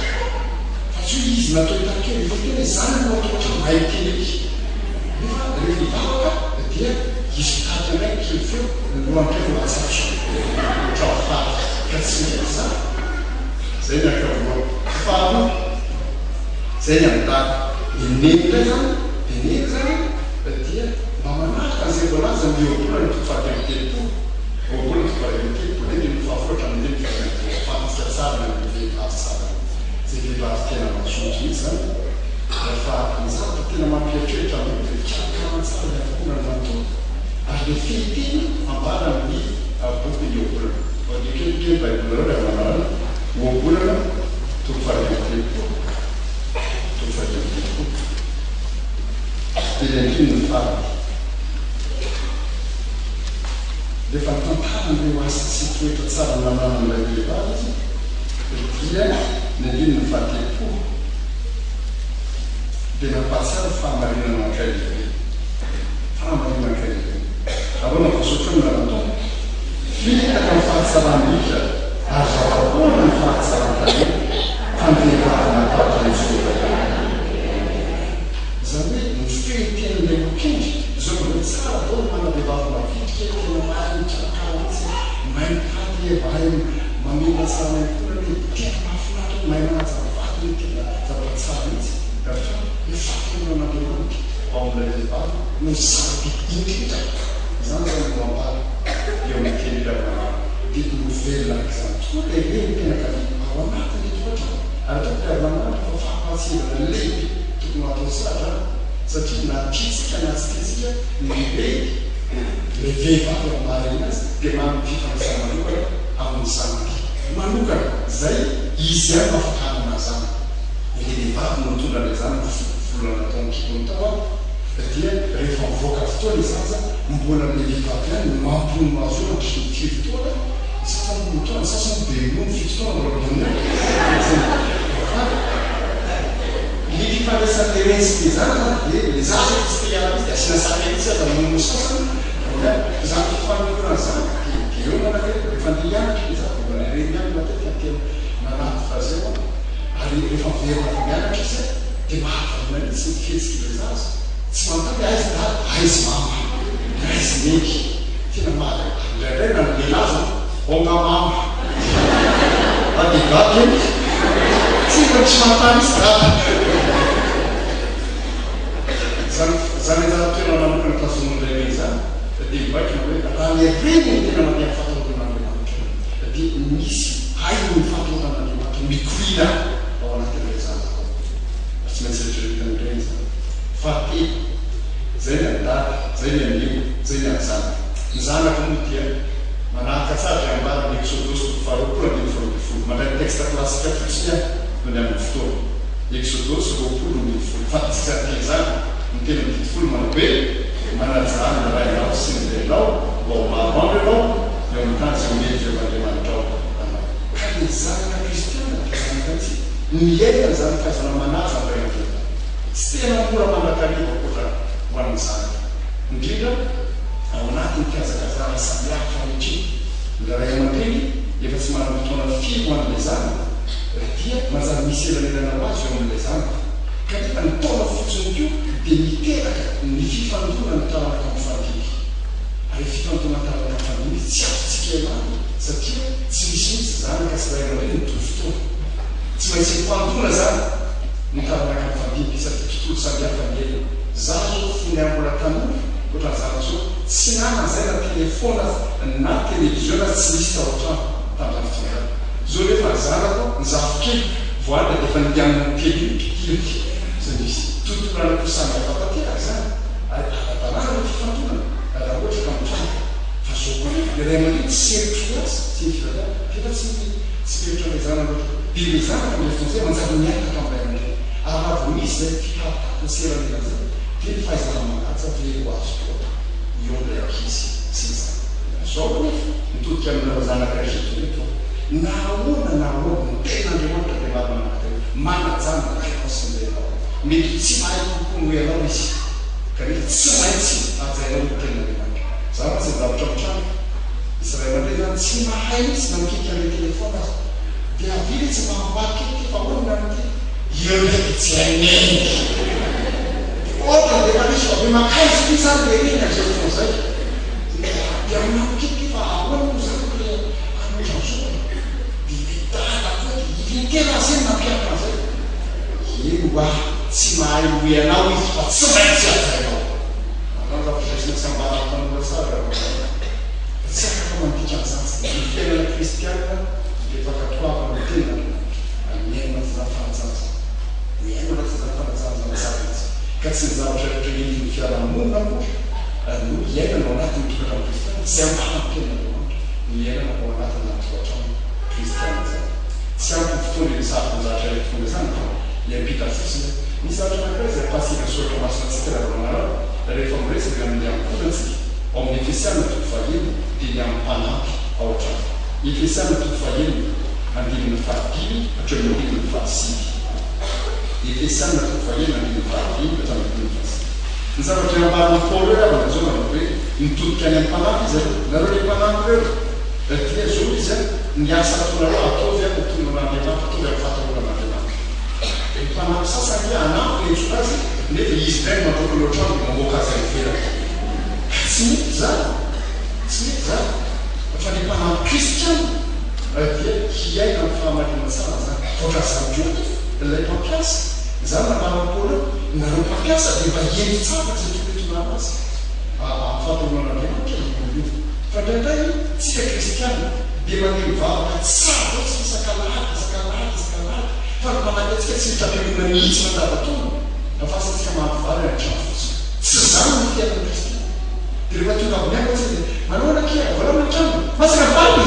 fa tsy hoe izy natao hitarika eo, efa tena hoe zany no atao hatrany mahay miteny eky nefa rehefa hivavaka dia izy mitarika indray ny kely feo ny lohan'ny mpihaino matsatso ohatran'ny fary ka tsy mety izany. Zay ny ankaroa. Faharoa, zay ny amin'ny dada. Ny neny indray zany, dia neny zany dia mba manaraka an'izay voalaza ny ohabolana toko faha 33. Ohabolana toko faha 31 andininy fahafolo hatramin'ny andininy faha 21. Fantatsika tsara ny amin'ny vehivavy tsara io. Izay vehivavy tena mazoto mihitsy izany fa ny zavatra tena mampieritreritra amin'io dia fikarakarana tsara ny ankohonana manontolo ary ilay fehinteny ambara amin'ny bokin'ny Ohabolana. Vakio kely ny Baibolinareo raha manana. Ohabolana toko faha 31. Toko faha 31. Dia ny andininy farany. Rehefa nitantara an'ireo asa sy toetra tsara nananan'ilay vehivavy izy, dia ny andininy faha-30 dia nampahatsiaro fahamarinana anankiray lehibe. Fahamarinana anankiray lehibe. Ahoana voasoratra eo ny anaran'ny Tompo? Fitaka ny fahatsaram-bika ary zava-poana ny fahatsaran-tarehy, fa ny vehivavy matahotra an'i Jehovah ihany. Izany hoe ny fehin-tenin'ilay olon-kendry, izao dia hoe tsara daholo manana vehivavy mavitrika e, tena mahay mikarakara mihitsy e, mahay mitady e, mahay mamelona tsara ny ankohonany e, tena mahafinaritra e, mahay manaja ny vadiny e, tena zavatra tsara mihitsy. Fa ny fahateneran'Andriamanitra ao amin'ilay vehivavy no zava-dehibe indrindra. Izany izany no ambara eo amin'ny tenim-pihavanana. Dia novelona araka izany tokoa ilay renim-pianakaviana ao anatin'ilay tokantrano. Ary ataoko mpihavanana fa fampahatsiahivana lehibe tokony ho atao tsara izany satria na tiantsika na tsy tiantsika ny reny, ilay vehivavy amin'ny maha reny azy dia manana fifandraisana manokana amin'ny zanany manokana izay izy ihany no afaka hanana izany. Ilay vehivavy no nitondra an'ilay zanany volana tao an-kibony tao ary dia rehefa mivoaka avy tao ilay zaza mbola ilay vehivavy ihany no mampinono azy eo mandritry ny firy taona, ny sasany roa taona, ny sasany be ronono fito taona mbola ronono ihany. Fa ny fifandraisan'ilay reny sy ilay zanaka dia ilay zaza efa tsy te hiala mihitsy dia asiana sakay mihitsy aza ny nono sasany dia izany fifanolorana izany dia dia eo manakaiky rehefa andeha hianatra ilay zaza dia mbola ilay reny ihany matetika no tena nanatitra azy eo ary rehefa miverina avy mianatra izy dia mahavariana mihitsy ny fihetsik'ilay zaza tsy manontany hoe aiza dada aiza mama aiza neny tena mahagaga indraindray na ny lehilahy aza Onga mama fa dia gaga eny tsy mba misy manontany izy dada. Izany izany anjara toerana manokana tazomin'ny reny izany dia mibaiko ny hoe raha ny reny no tena mandeha amin'ny fahatahorana an'Andriamanitra dia misy hain'ny fahatahorana an'Andriamanitra mikoriana ao anatin'ilay zanaka ao. Ary tsy maintsy eritreretin'ny reny izany. Fahatelo, izay ny an'i dada, izay ny an'i neny, izay ny an'ny zanaka. Ny zanaka moa dia. Manahaka tsara izay ambaran'ny Eksodosy toko faharoapolo andininy faharoambinifolo. Mandray ny texte classique fotsiny aho noho ny amin'ny fotoana. Eksodosy 20. Fantatsika araka izany ny tenin'ny didy folo manao hoe, Manajà ny rainao sy ny reninao mba ho maro andro ianao eo amin'ny tany izay omen'i Jehovah Andriamanitrao anao. Ka ny zanaka kristiana dia zanaka mihitsy miaina izany fahaizana manaja ny ray aman-dreny izany. Tsy tena mora mandrakariva akoatra ho an'ny zanaka. Indrindra ao anatin'ny fihazakazahana samihafa rehetra io. Ny ray aman-dreny efa tsy manana fotoana firy ho an'ilay zanany dia manjary misy elanelana ho azy eo amin'ilay zanany. Kanefa ny taona fotsiny koa dia miteraka ny fifandonan'ny taranaka mifandimby. Ary io fifandonan'ny taranaka mifandimby io tsy azontsika ialana satria tsy misy mihitsy zanaka sy ray aman-dreny mitovy fotoana. Tsy maintsy mifandona izany ny taranaka mifandimby satria tontolo samihafa ny iainana. Za zao fony aho mbola tanora ohatran'ny zanako zao tsy nanana zay na téléphone aza na télévision aza tsy nisy tao an-trano tamin'izany fotoana izany. Zao nefa ny zanako, ny zafikeliko voady dia efa nindianina ny telo iny pitiriko. Zay misy tontolo anankiroa samy hafa tanteraka izany ary ara-dalàna ny fifantonana raha ohatra ka mitranga. Fa zao koa nefa ny ray aman-dreny tsy seritry ny asa sy ny fivavahana fa efa tsy tsy mihevitra an'ilay zanany loatra. Dia ilay zanaka amin'izay fotoana izay manjary mihataka amin'ny ray aman-dreny. Ary raha vao misy izay fiharitahana sy elanelana izay dia ny fahaizana manaja ve ho azo koa eo amin'ilay ankizy sy ny zanany. Zao anefa, mitodika aminareo zanaka Egypte ireto aho, na ahoana na ahoana, ny tenin'Andriamanitra dia marina mandrakariva, manajà ny rainao sy ny reninao. Mety ho tsy mahay kokoa noho ianao izy, kanefa tsy maintsy hajainao ny tenin'Andriamanitra. Za mantsy ny zavatra mitranga, misy ray aman-dreny zany tsy mahay mihitsy na mikitika an'ilay telephone aza, dia avy iny tsy mba mivaky kely ity fa ahoana ny amin'ity? Eo indray dia tsy hain'i Neny. Dia ohatrany dia efa nisy fa be mankaiza ity zany ilay reny amin'izay fotoana izay. Dia manampy kely fa ahoana moa zany le any ohatran'izao e? Dia ilay dada koa dia ilay tena azy iny nampianatra an'izay. Eny hoa, tsy mahay noho ianao izy fa tsy maintsy hajainao. Anao raha voaizina tsy ambara tanora tsara raha vao mahay. Fa tsy afaka mandika an'izany tsy dia. Ny fiainana kristianina dia fankatoavana ny tenin'Andriamanitra ary miaina anatin'izany fanajana izany. Miaina anatin'izany fanajana izany tsara mihitsy. Ka tsy ny zavatra rehetra entin'ny fiarahamonina akory no iainana ao anatin'ny tokantrano kristiana, tsy ambaran'ny Tenin'Andriamanitra no iainana ao anatin'izany tokantrano kristiana izany. Tsy ampy ny fotoana iresahako ny zavatra rehetra tonga izany fa hiampita fotsiny aho. Misy zavatra anankiray izay ampahatsiahin'ny Soratra Masina antsika raha vao manaraka, rehefa miresaka ny amin'ny ankohonantsika, ao amin'ny Efesiana toko fahenina, dia ny amin'ny mpanampy ao an-trano. Efesiana toko fahenina, andininy fahadimy hatreo amin'ny andininy fahasivy. Efesiana toko fahenina, andininy fahadimy hatramin'ny andininy fahasivy. Ny zavatra ambaran'i Paoly eo ry havana dia izao manao hoe, mitodika any amin'ny mpanampy izy aloha, nareo ilay mpanampy ireo dia izao izy an, ny asa ataonareo ataovy an ho tonga an'Andriamanitra, ataovy amin'ny fahatahorana an'Andriamanitra. Dia ny mpanampy sasany dia hanampy ilay nitsoka azy, nefa izy indray no mandroaka ny ao an-trano dia mamoaka azy any ivelany. Ka tsy mety izany, tsy mety izany. Fa ny mpanampy kristiana dia hiaina amin'ny fahamarinana tsara izany. Voatran'izany koa anefa ilay mpampiasa. Izany no ambaran'i Paoly eo. Nareo mpampiasa dia mba hendry tsara izay tokony hitondrana azy amin'ny fahatahorana an'Andriamanitra io olona io. Fa indraindray tsika kristiana dia mandeha mivavaka tsara loatra isika isak'alahady, isak'alahady, isak'alahady, fa ny mpanampy antsika tsy mitavelona mihitsy mandavan-taona fa asa tsika mahandro vary any an-trano fotsiny. Tsy izany ny fiainan'ny kristiana. Dia rehefa tonga avy miangona tsika dia manao ahoana akia, voalavo ny trano, masaka ny vary!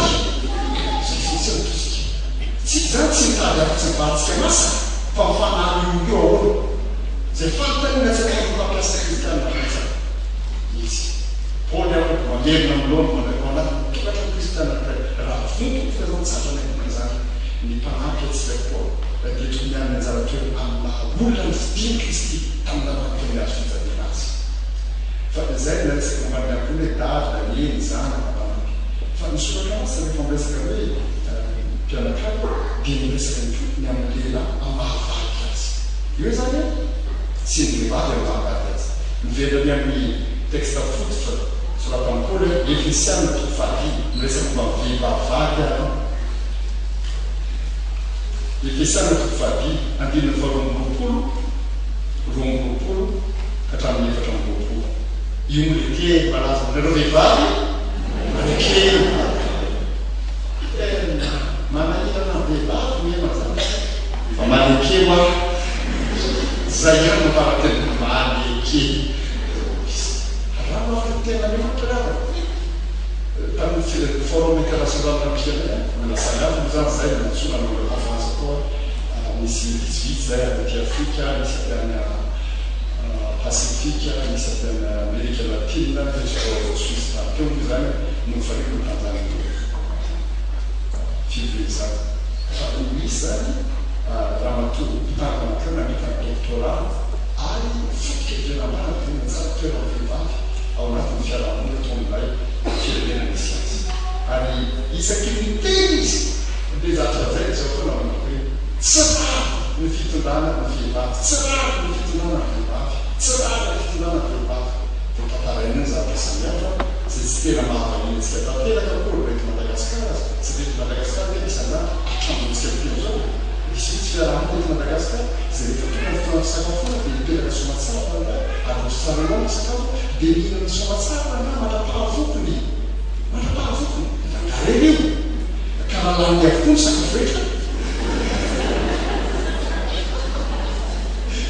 Izay fotsiny no tosika. Tsika izany tsy mitady afa-tsy ny varintsika masaka. Fa mifanary io io ahoana? Izay fanontaniana tsy ataon'ny mpampiasa kristiana betsaka mihitsy. Paoly aho mamerina amin'ny laoniny mandray ao anatin'ny tokantrano kristiana anankiray. Raha vonto ny filazantsara na izany ny mpanampy antsika koa dia tokony hanana anjara toerana amin'ny maha olona nofidin'i Kristy tamin'ny lalana teo amin'ny hazo fijaliana azy. Fa izay no naresaka momba ny ankohonana hoe dada, neny, zanaka, mpanampy. Fa ny soratra masina rehefa miresaka hoe mpianakavy dia miresaka ihany koa ny amin'ny lehilahy amin'ny maha vady azy. Eo izany an, sy ny vehivavy amin'ny maha vady azy. Miverina any amin'ny texte fototra soratan'i Paoly hoe Efesiana toko fahadimy, miresaka momba ny vehivavy vady ary. Efesiana toko fahadimy, andininy faharoa amby roapolo, 22 ka hatramin'ny 24. Io moa ilay teny malaza aminareo vehivavy manekena. Tena manahirana ny vehivavy ny mazava fa maneke ho aho. Zay ihany no ambaran-teniko maneke. Raha afaka tena Andriamanitra ry havana. Tamin'ny forum international nampianay, mbola samy hafa moa izany zay no nantsoina nanao ilay conférence tao. Misy vitsivitsy zay avy aty Afrika, misy avy any Pasifika, misy avy any Amerika Latina, misy tao Suisse tany. Teo moa izany no nifarimbona tamin'izany fivoriana izany. Fa misy izany ramatoa mpitantana teo namita ny doctorat ary foto-kevitra nambarany dia ny anjara toeran'ny vehivavy ao anatin'ny fiarahamonina tao amin'ilay firenena misy azy. Ary isaky ny miteny izy dia zatra lazainy izao foana manao hoe tsy rariny ny fitondrana ny vehivavy, tsy rariny ny fitondrana ny vehivavy, tsy rariny ny fitondrana ny vehivavy. Dia tantaraina eo ny zavatra samihafa izay tsy tena mahavaliana antsika tanteraka akory na eto Madagasikara aza, satria eto Madagasikara ve misy an'izany hatramin'izao tsika miteny izao e? Misy mihitsy fiarahamonina eto Madagasikara izay rehefa tonga ny fotoana fisakafoana dia mipetraka soamatsara rangahy, aroso tsara eo aminy ny sakafo, dia mihinana soamatsara rangahy mandra-pahavokony, mandra-pahavokony. Efa karemy io. Ka. raha laniny avokoa ny sakafo rehetra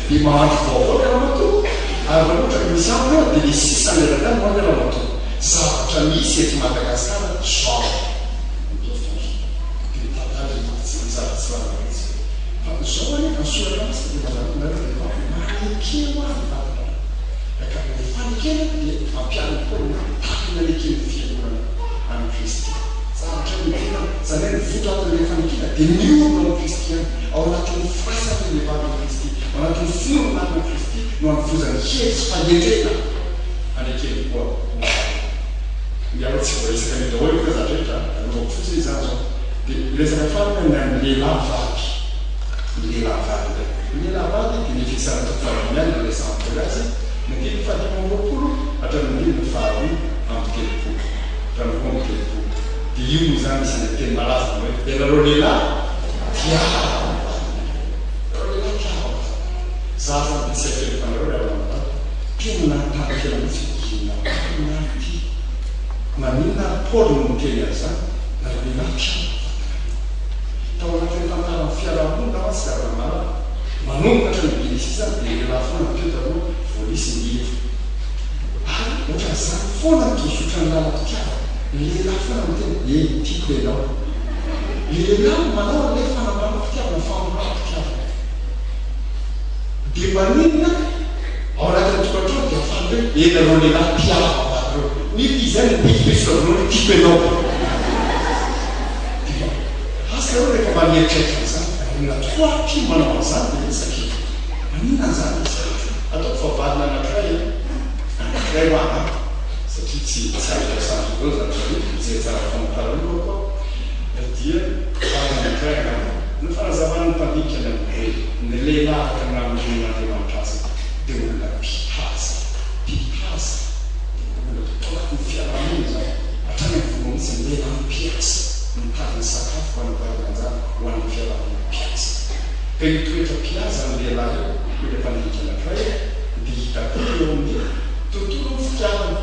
dia mahandro vaovao ilay ramatoa ary raha ohatra ka misy ambiny ao dia ilay sisa miaraka aminy no an'ilay ramatoa. Zavatra misy eto Madagasikara zao. Amin'izao fotoana izao. Dia mitantara izy fa tsy zavatra tsy rariny mihitsy. Fa izao anefa ny soratra masina dia mazava nareo vehivavy maneke ho ahy ny vadinareo. Ka ny fanekena dia ampiharin'i Paoly ny hoe tahaka ny aneken'ny fiangonana an'i Kristy. Zavatra nekena, izany hoe ny votoatin'ilay fanekena dia miorina ao amin'i Kristy ihany. Ao anatin'ny firaisan'ilay vehivavy amin'i Kristy, ao anatin'ny finoana marina an'i Kristy no anovozany hery sy fahendrena hanekeny koa ny vadiny. Miala tsy voaresaka an'io daholo anefa za rehetra a, anaovako fotsiny izany izao. Dia resaka farany ny an'ny lehilahy vady. Ny lehilahy vady indray. Ny lehilahy vady dia ny Efesiana toko fahadimy ihany no resahan'i Paoly azy, ny andininy fahadimy amby roapolo hatramin'ny andininy faharoa amby telopolo. Hatramin'ny 32. Dia io moa izany isan'ilay teny malaza manao hoe, ianareo lehilahy tiava ny vadinareo. Ianareo lehilahy tiava ny vadinareo. Za izany dia tsy afeniko anareo ry havana malala, tena nanontany tena mihitsy hoe inona marina ary ity? Maninona ary Paoly no niteny an'izany? Nareo lehilahy tiava ny vadinareo. Tao anatin'ny tantaran'ny fiarahamonina mantsy ry havana malala, manomboka hatrany amin'ny Genesisy izany dia lehilahy foana no teo taloha vao nisy ny Eva. Ary ohatran'izany foana ny tozotran'ny lalam-pitiavana. Ny lehilahy foana no miteny, eny, tiako ianao. Ny lehilahy no manao an'ilay fanambaram-pitiavana, famoram-pitiavana. Dia maninona ao anatin'ny tokantrano dia faly hoe, eny nareo lehilahy mpihavana nareo. Nefa izy ihany no mipetsopesotra voalohany hoe tiako ianao. Dia asa nareo rehefa mba mieritreritra an'izany, maninona tokoa ary ity no manao an'izany dia resaka e. Maninona an'izany izy? Ataoko fa valiny anankiray an, anankiray hoa an. Satria tsy tsy azo resahana daholo izany fa hoe mijery tsara famantarana io aho koa dia valiny anankiray angamba. Ny fanazavan'ny mpandinika ny amin'ny hoe ny lehilahy araka ny namoronan'Andriamanitra azy dia olona mpihaza, mpihaza, olona tao anatin'ny fiarahamonina izany hatrany amin'ny voalohany mihitsy ny lehilahy mpihaza, mitady ny sakafo ho an'ny vady aman-janaka, ho an'ny fiarahamonina mpihaza. Ka io toetra mpihaza ny lehilahy io hoy ilay mpandinika anankiray dia hita koa eo amin'ny Tontolon'ny fitiavana.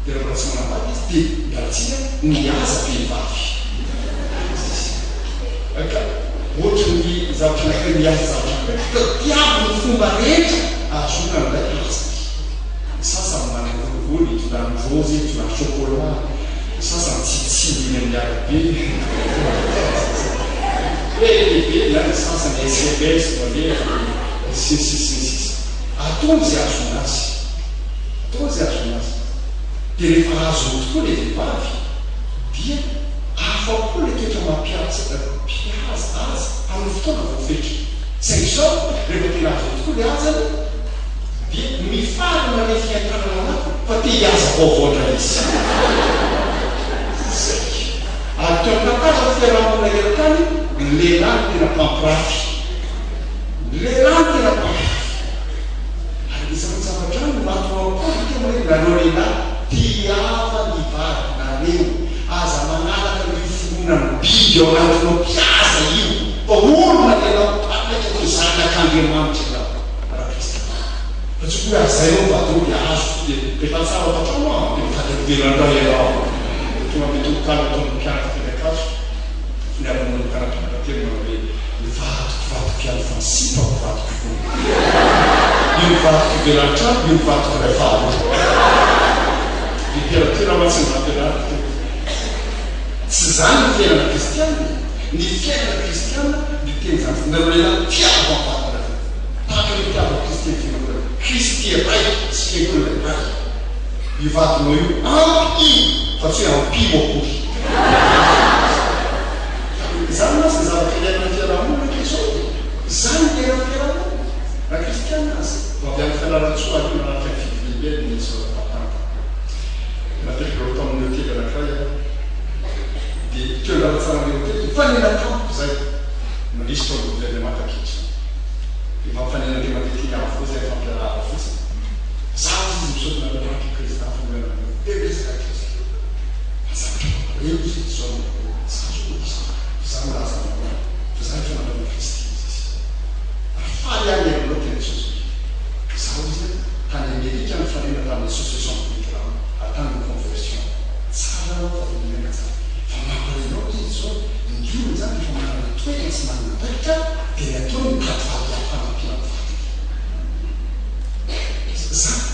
Dia raha mbola tsy manambady izy dia miala tsiny an, mihaza vehivavy. Izy. Ka ohatry ny zavatra anankiray mihaza zavatra anankiray, tadiavo ny fomba rehetra ahazoana an'ilay hazany. Ny sasany manangolongoly, itondrany raozy, itondrany chocolat, ny sasany tsitsiny eny amin'ny arabe. Be dia be na ny sasany sms no alefa, sy ny sisa sy ny sisa. Ataony izay ahazoana azy. Ataony izay ahazoana azy. Dia rehefa azony tokoa ilay vehivavy dia afa-po ilay toetra maha-mpihaza azy amin'ny fotoana voafetra. Saingy izao, rehefa tena azony tokoa ilay hajany dia mifarana ilay fientanana anatiny fa te hihaza vaovao indray izy. Izay. Ary teo amin'ny tantaran'ny fiaraha-monina eran-tany, ny lehilahy no tena mpampirafy. Ny lehilahy no tena mpampirafy. Ary izany zavatra izany no mahatonga an'i Paoly hiteny hoe, Nareo lehilahy, tiava ny vadinareo. Aza manaraka an'io finoana ny biby ao anatinao mpihaza io, fa olona ianao, mpanaiky ho zanak'Andriamanitra ianao, raha kristiana. Fa tsy hoe hazainao ny vadinao dia azoko dia rehefa tsara ao an-trano aho dia mitady olombelona indray ianao. Dia tonga amin'ny tononkalo ataon'ny mpianatra teny Ankatso, fony avy nanomboka nampianatra teny manao hoe, Ny vadiko vadiko ihany fa ny sipako vadiko koa. Io ny vadiko ivelan'ny trano, io ny vadiko ilay faharoa. Literatiora mantsy no nampianariko teo. Tsy izany ny fiainana kristiana e. Ny fiainana kristiana dia teny izany, nareo lehilahy tiavo ny vadinareo. Tahaka ny itiavan'i Kristy ny fiangonana. Kristy iray sy fiangonana iray. Io vadinao io ampy io fa tsy hoe ampio akory. Izany mantsy ny zavatra iainan'ny fiarahamonina ankehitriny e! Izany ny iainan'ny fiarahamonina, na kristiana aza. Vao avy any Fianarantsoa ary nanatrika ny fivoriambe ny soratam-panta. Napetraka tao amin'ny hotely anankiray aho. Dia teo an-dalantsara an'ilay hotely, nifanena tamiko izay minisitra ao amin'ny governemanta ankehitriny. Efa mifanena indray mandeha teny Iavoloha izay nifampiarahaba fotsiny. Za hozy izy misaotra anareo Andry Président fanoherana be resaka ankehitriny. Fa zavatra mampalahelo hozy izy izao no. Za zao no izy. Za milaza aminao.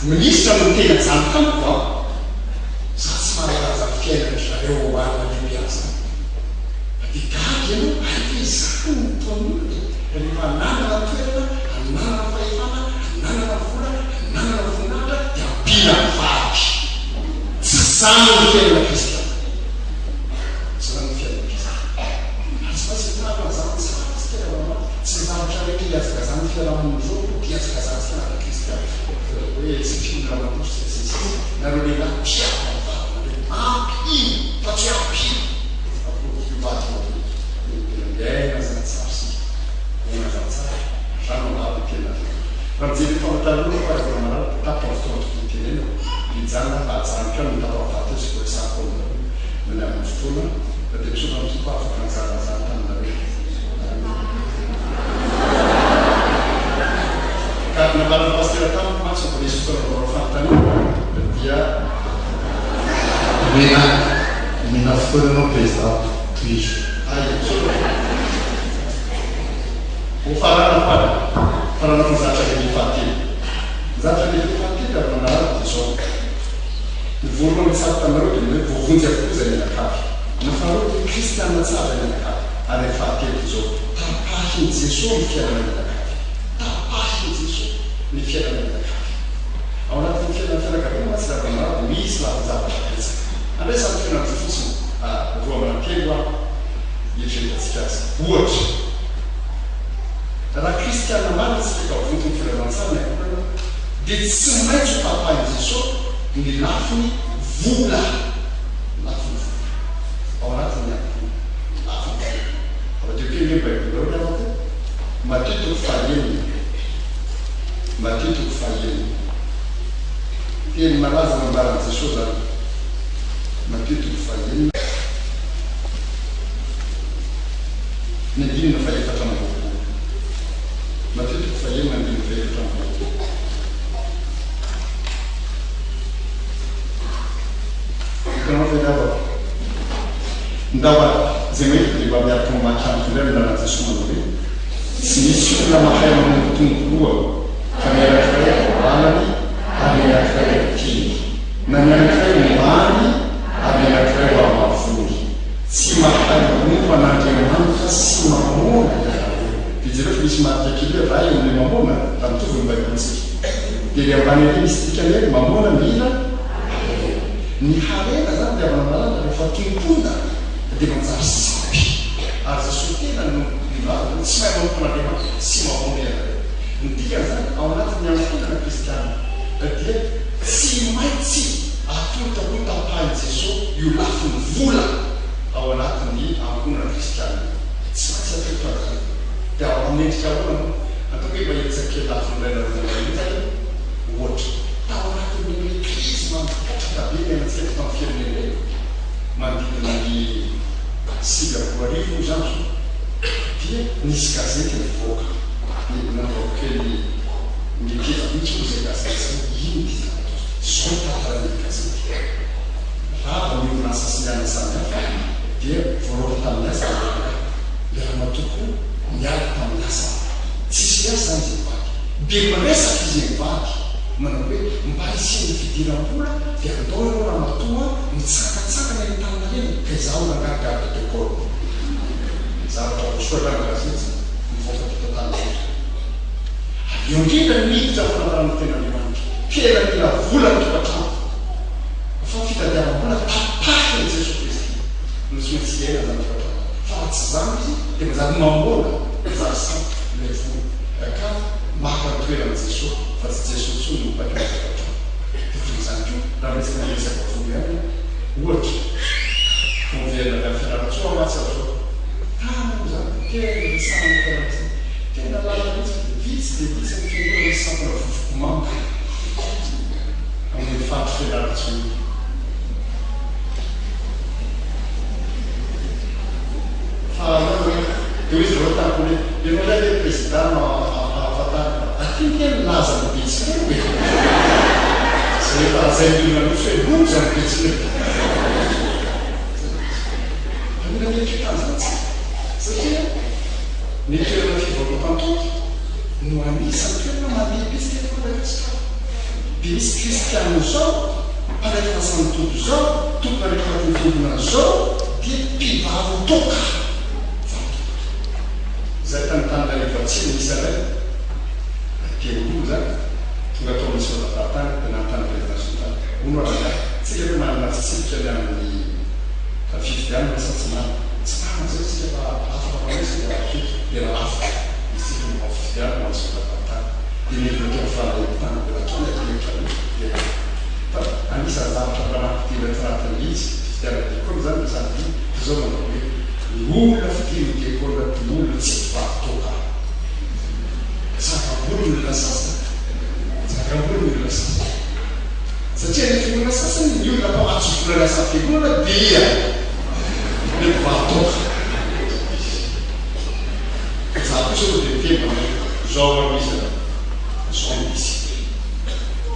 Minisitra no niteny an'izany tamiko an! Za tsy mahalala an'izany fiainan-dry zareo ao any Libya zany. Fa dia gaga ianao, hay ve izany no ataon'ny olona e! Rehefa ananana toerana, ananana fahefana, ananana vola, ananana voninahitra dia ampiana ny vady. Tsy izany ny fiainana kristiana. Tsy izany ny fiainana kristiana. Ary tsy maintsy mitandrina an'izany tsara isika ry havana malala. Tsy ny zavatra rehetra ihazakazan'ny fiarahamonina izao no hihazakazantsika anatin'ny kristiana. Hoe tsy mpihinana mandositra sy ny sisa. Nareo lehilahy mpiady amin'ny vadinareo. Ampio fa tsy hoe ampio. Io vady io ampio. Tena miaina izany tsara isika. Miaina izany tsara. Rano ambara ny tenin'Andriamanitra. Raha mijery ny famantaranora aho ry havana malala dia tapitra ny fotoana tokony hitenenako. Dia hijanona aho fa hajanoko ihany ny tapany fahatelo sy voaresahako aminareo nony amin'ny fotoana. Fa dia misaotra ny Tompo afaka nizara an'izany taminareo. Ka nambaran'ny Pasitera tamiko mantsy fa mbola hisy fotoana vaovao fanontaniana dia. Omena omena fotoana ianao Président tohizo. Ay, misaotra tompoko. Ho faranako ary, faranako ny zavatra lehibe fahatelo. Ny zavatra lehibe fahatelo ary manaraka dia izao, ny voalohany tsara taminareo dia ny hoe voavonjy avokoa izay mianakavy. Ny faharoa dia kristiana tsara izay mianakavy. Ary ny fahatelo dia izao, tapahin'i Jesoa ny fiainana mianakavy. Tapahin'i Jesoa ny fiainana mianakavy. Ao anatin'ny fiainan'ny fianakaviana mantsy ry havana dia misy lafin-javatra betsaka. Andraisana toerana roa fotsiny, roa amina telo aho hieritreretantsika azy. Ohatra, raha kristiana marina isika ka vonton'ny filazantsara ny ankohonana dia tsy maintsy ho tapahin'i Jesoa ny lafiny vola. Lafiny vola. Ao anatin'ny ankohonana. Lafiny vola. Avadeo kely ve ny Baibolinareo ry havako? Matio toko fahaenina. Matio toko fahaenina. Teny malaza nambaran'i Jesoa izany. Matio toko fahaenina. Ny andininy faha-24. Matio toko fahenina andininy faha-24. Hitanao ve ry havako? Ndao ary, izay mahita dia mba miaraka mamaky amiko indray amin'ny lalan'i Jesoa manao hoe, Tsy misy olona mahay manompo tompo roa, fa ny anankiray havalany ary ny anankiray tiany, na ny anankiray ombany ary ny anankiray ho hamavoiny. Tsy mahay manompo an'Andriamanitra sy mamôna ianareo. Dia jereo fa misy marika kely hoe Ray eo amin'ilay mamôna, raha mitovy ny Baibolintsika. Dia ery ambany ery misy dikany hoe mamôna mila harena. Ny harena izany ry havana malala rehefa tompoina dia manjary sampy. Ary Jesoa tenany no nilaza hoe tsy mahay manompo an'Andriamanitra sy mamôna ianareo. Ny dikan'izany ao anatin'ny ankohonana kristiana dia tsy maintsy atolotra ho tapahin'i Jesoa io lafiny vola ao anatin'ny ankohonana kristiana io. Tsy maintsy atolotra an'izany. Dia amin'ny endrika ahoana moa? Ataoko hoe mba hiresaka kely lafiny iray nareo momba io izany ohatra. Tao anatin'ireny krizy mampipotraka be niainantsika teto amin'ny firenena ireny, manodidina ny 2009 moa izany izao, dia nisy gazety nivoaka. Dia nanaovako kely mikeza mihitsy moa izay gazety izay, inona ity zavatra ity? Izao ny tantaran'ily gazety. Rava ny orinasa sy ny anona samihafa dia voaroaka tamin'ny asa ilay rangahy. Ilay ramatoa koa niala tamin'ny asany. Tsisy miasa izany izy mivady. Dia miresaka izy mivady manao hoe mba hisian'ny fidiram-bola dia andao ianao ramatoa mitsangantsangana eny Antaninarenina ka izaho rangahy garde de corps. Zavatra voasoratra amin'ny gazety mivoaka teto Antananarivo. Ary eo indrindra no miditra ny fanambarana ny tenin'Andriamanitra. Tena mila vola ny tokantrano. Fa fitadiavam-bola tapahin'i Jesoa Kristy no tsy maintsy iainana izany tokantrano izany. Fa raha tsy izany izy dia manjary mamôna, manjary sampy ilay vola ka maka ny toeran'i Jesoa fa tsy Jesoa intsony no mibaiko ny tokantrano. Dia toy izany koa raha miresaka ny resaka vola ihany ohatra, vao miverina avy any Fianarantsoa aho mantsy aho izao, tany moa izany dia tena resahana tena mihitsy, tena lalina mihitsy fa dia vitsy dia vitsy ny fiangonana misy sampana vovokomanga amin'iny faritry Fianarantsoa iny. Fa aleo hoe, dia hoy izy ireo tamiko hoe, ianao indray ve prezida no ampahafantarina fa aty ange ny lazan'ny Betsileo e! Izay efa lazain'ny olona mihitsy hoe loza ny Betsileo. Fa mila mieritreritra an'izany tsika satria ny toerana fivarotan-toaka no anisan'ny toerana mandeha betsaka eto Madagasikara. Dia misy kristiana izao, mpanaiky fanasan'ny Tompo izao, tompon'andraikitra anatin'ny fiangonana izao dia mpivaro-toaka. Mpivaro-toaka. Izay tany Antananarivo Atsimo nisy anay, teo aloha izany, tonga tao amin'ny Synodam-paritany dia nanontany Président Sultan, hono hoa rangahy, tsika ve manana fitsipika ny amin'ny fifidianana sa tsy manana? Tsy manana izay isika fa afaka manao isika raha toa tena afaka isika manao fifidianana ho an'ny Synodam-paritany. Dia nidina teo amin'ny faran'ny tany mbola kely aty hevitra aloha dia fa anisan'ny zavatra mba nampidina tao anatin'ilay izy, fifidianana diakona izany no sady toy izao manao hoe ny olona fidiny ho diakona dia olona tsy mpivaro-toaka. Zava-bory ny olona sasany. Zava-bory ny olona sasany. Satria any fiangonana sasany ny olona mpamatsy vola ny asan'ny fiangonana dia ny mpivaro-toaka. Za kosa aloha dia miteny manao hoe zao aloha izy an, zao no izy.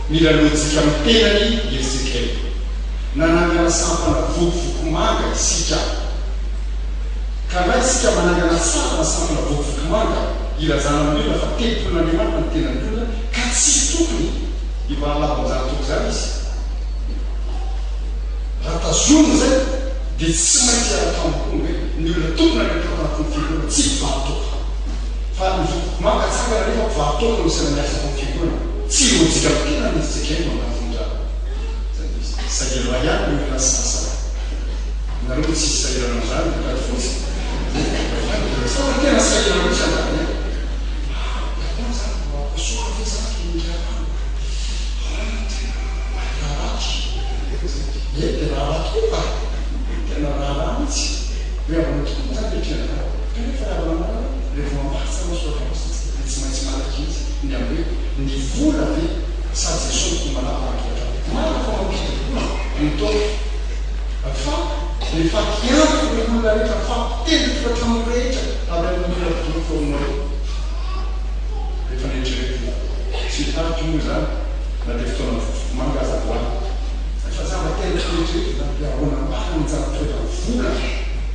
Mila lojika amin'ny tenany i Ezekiel. Nanangana sampana vokovoko manga isika. Ka na isika manangana tsara ny sampana vokovoko manga, ilazana amin'ny olona fa tempolin'Andriamanitra ny tenan'ny olona, ka tsy tokony hivahalavo amin'izany toko izany izy. Raha tazonina izay, dia tsy maintsy hiaraka aminy koa ny hoe ny olona tompon'andraikitra ao anatin'ny fiangonana tsy mpivaro-toaka. Fa ny vokovoko manga tsangana nefa mpivaro-toaka no isaina miasa ao amin'ny fiangonana. Tsy lojika amin'ny tenany izy tsy ekeny manafondra izany izy. Sahirana ihany ny olona sasany. Nareo no tsisy sahirana amin'izany ry tady fotsy. Fa tena sahirana mihitsy angaha e. Ah, ahoana izany mba hosoka ve izany ry ingahy? Ahoana no tena raharaha ty? Ie, tena raharaha tokoa ka. Tena raharaha mihitsy. Hoe ahoana tokoa moa izany ilay fianarana? Kanefa ry havana malala, rehefa mamaky tsara ny soratra masina isika dia tsy maintsy manaiky mihitsy ny amin'ny hoe ny vola ve sa Jesoa no tombanà ao an-tokantrano? Marina fa mampidi-bola ny toaka fa ny fatiantoka ny olona rehetra, ny fampiteny ny tokantrano rehetra avy amin'ny olona mpidoro teo aminareo. Rehefa neritreretina, tsy hitarika moa izany na dia fotoana manga aza androany. Fa zava-tena tsy neritreretina dia ahoana marina ny anjara toeran'ny vola?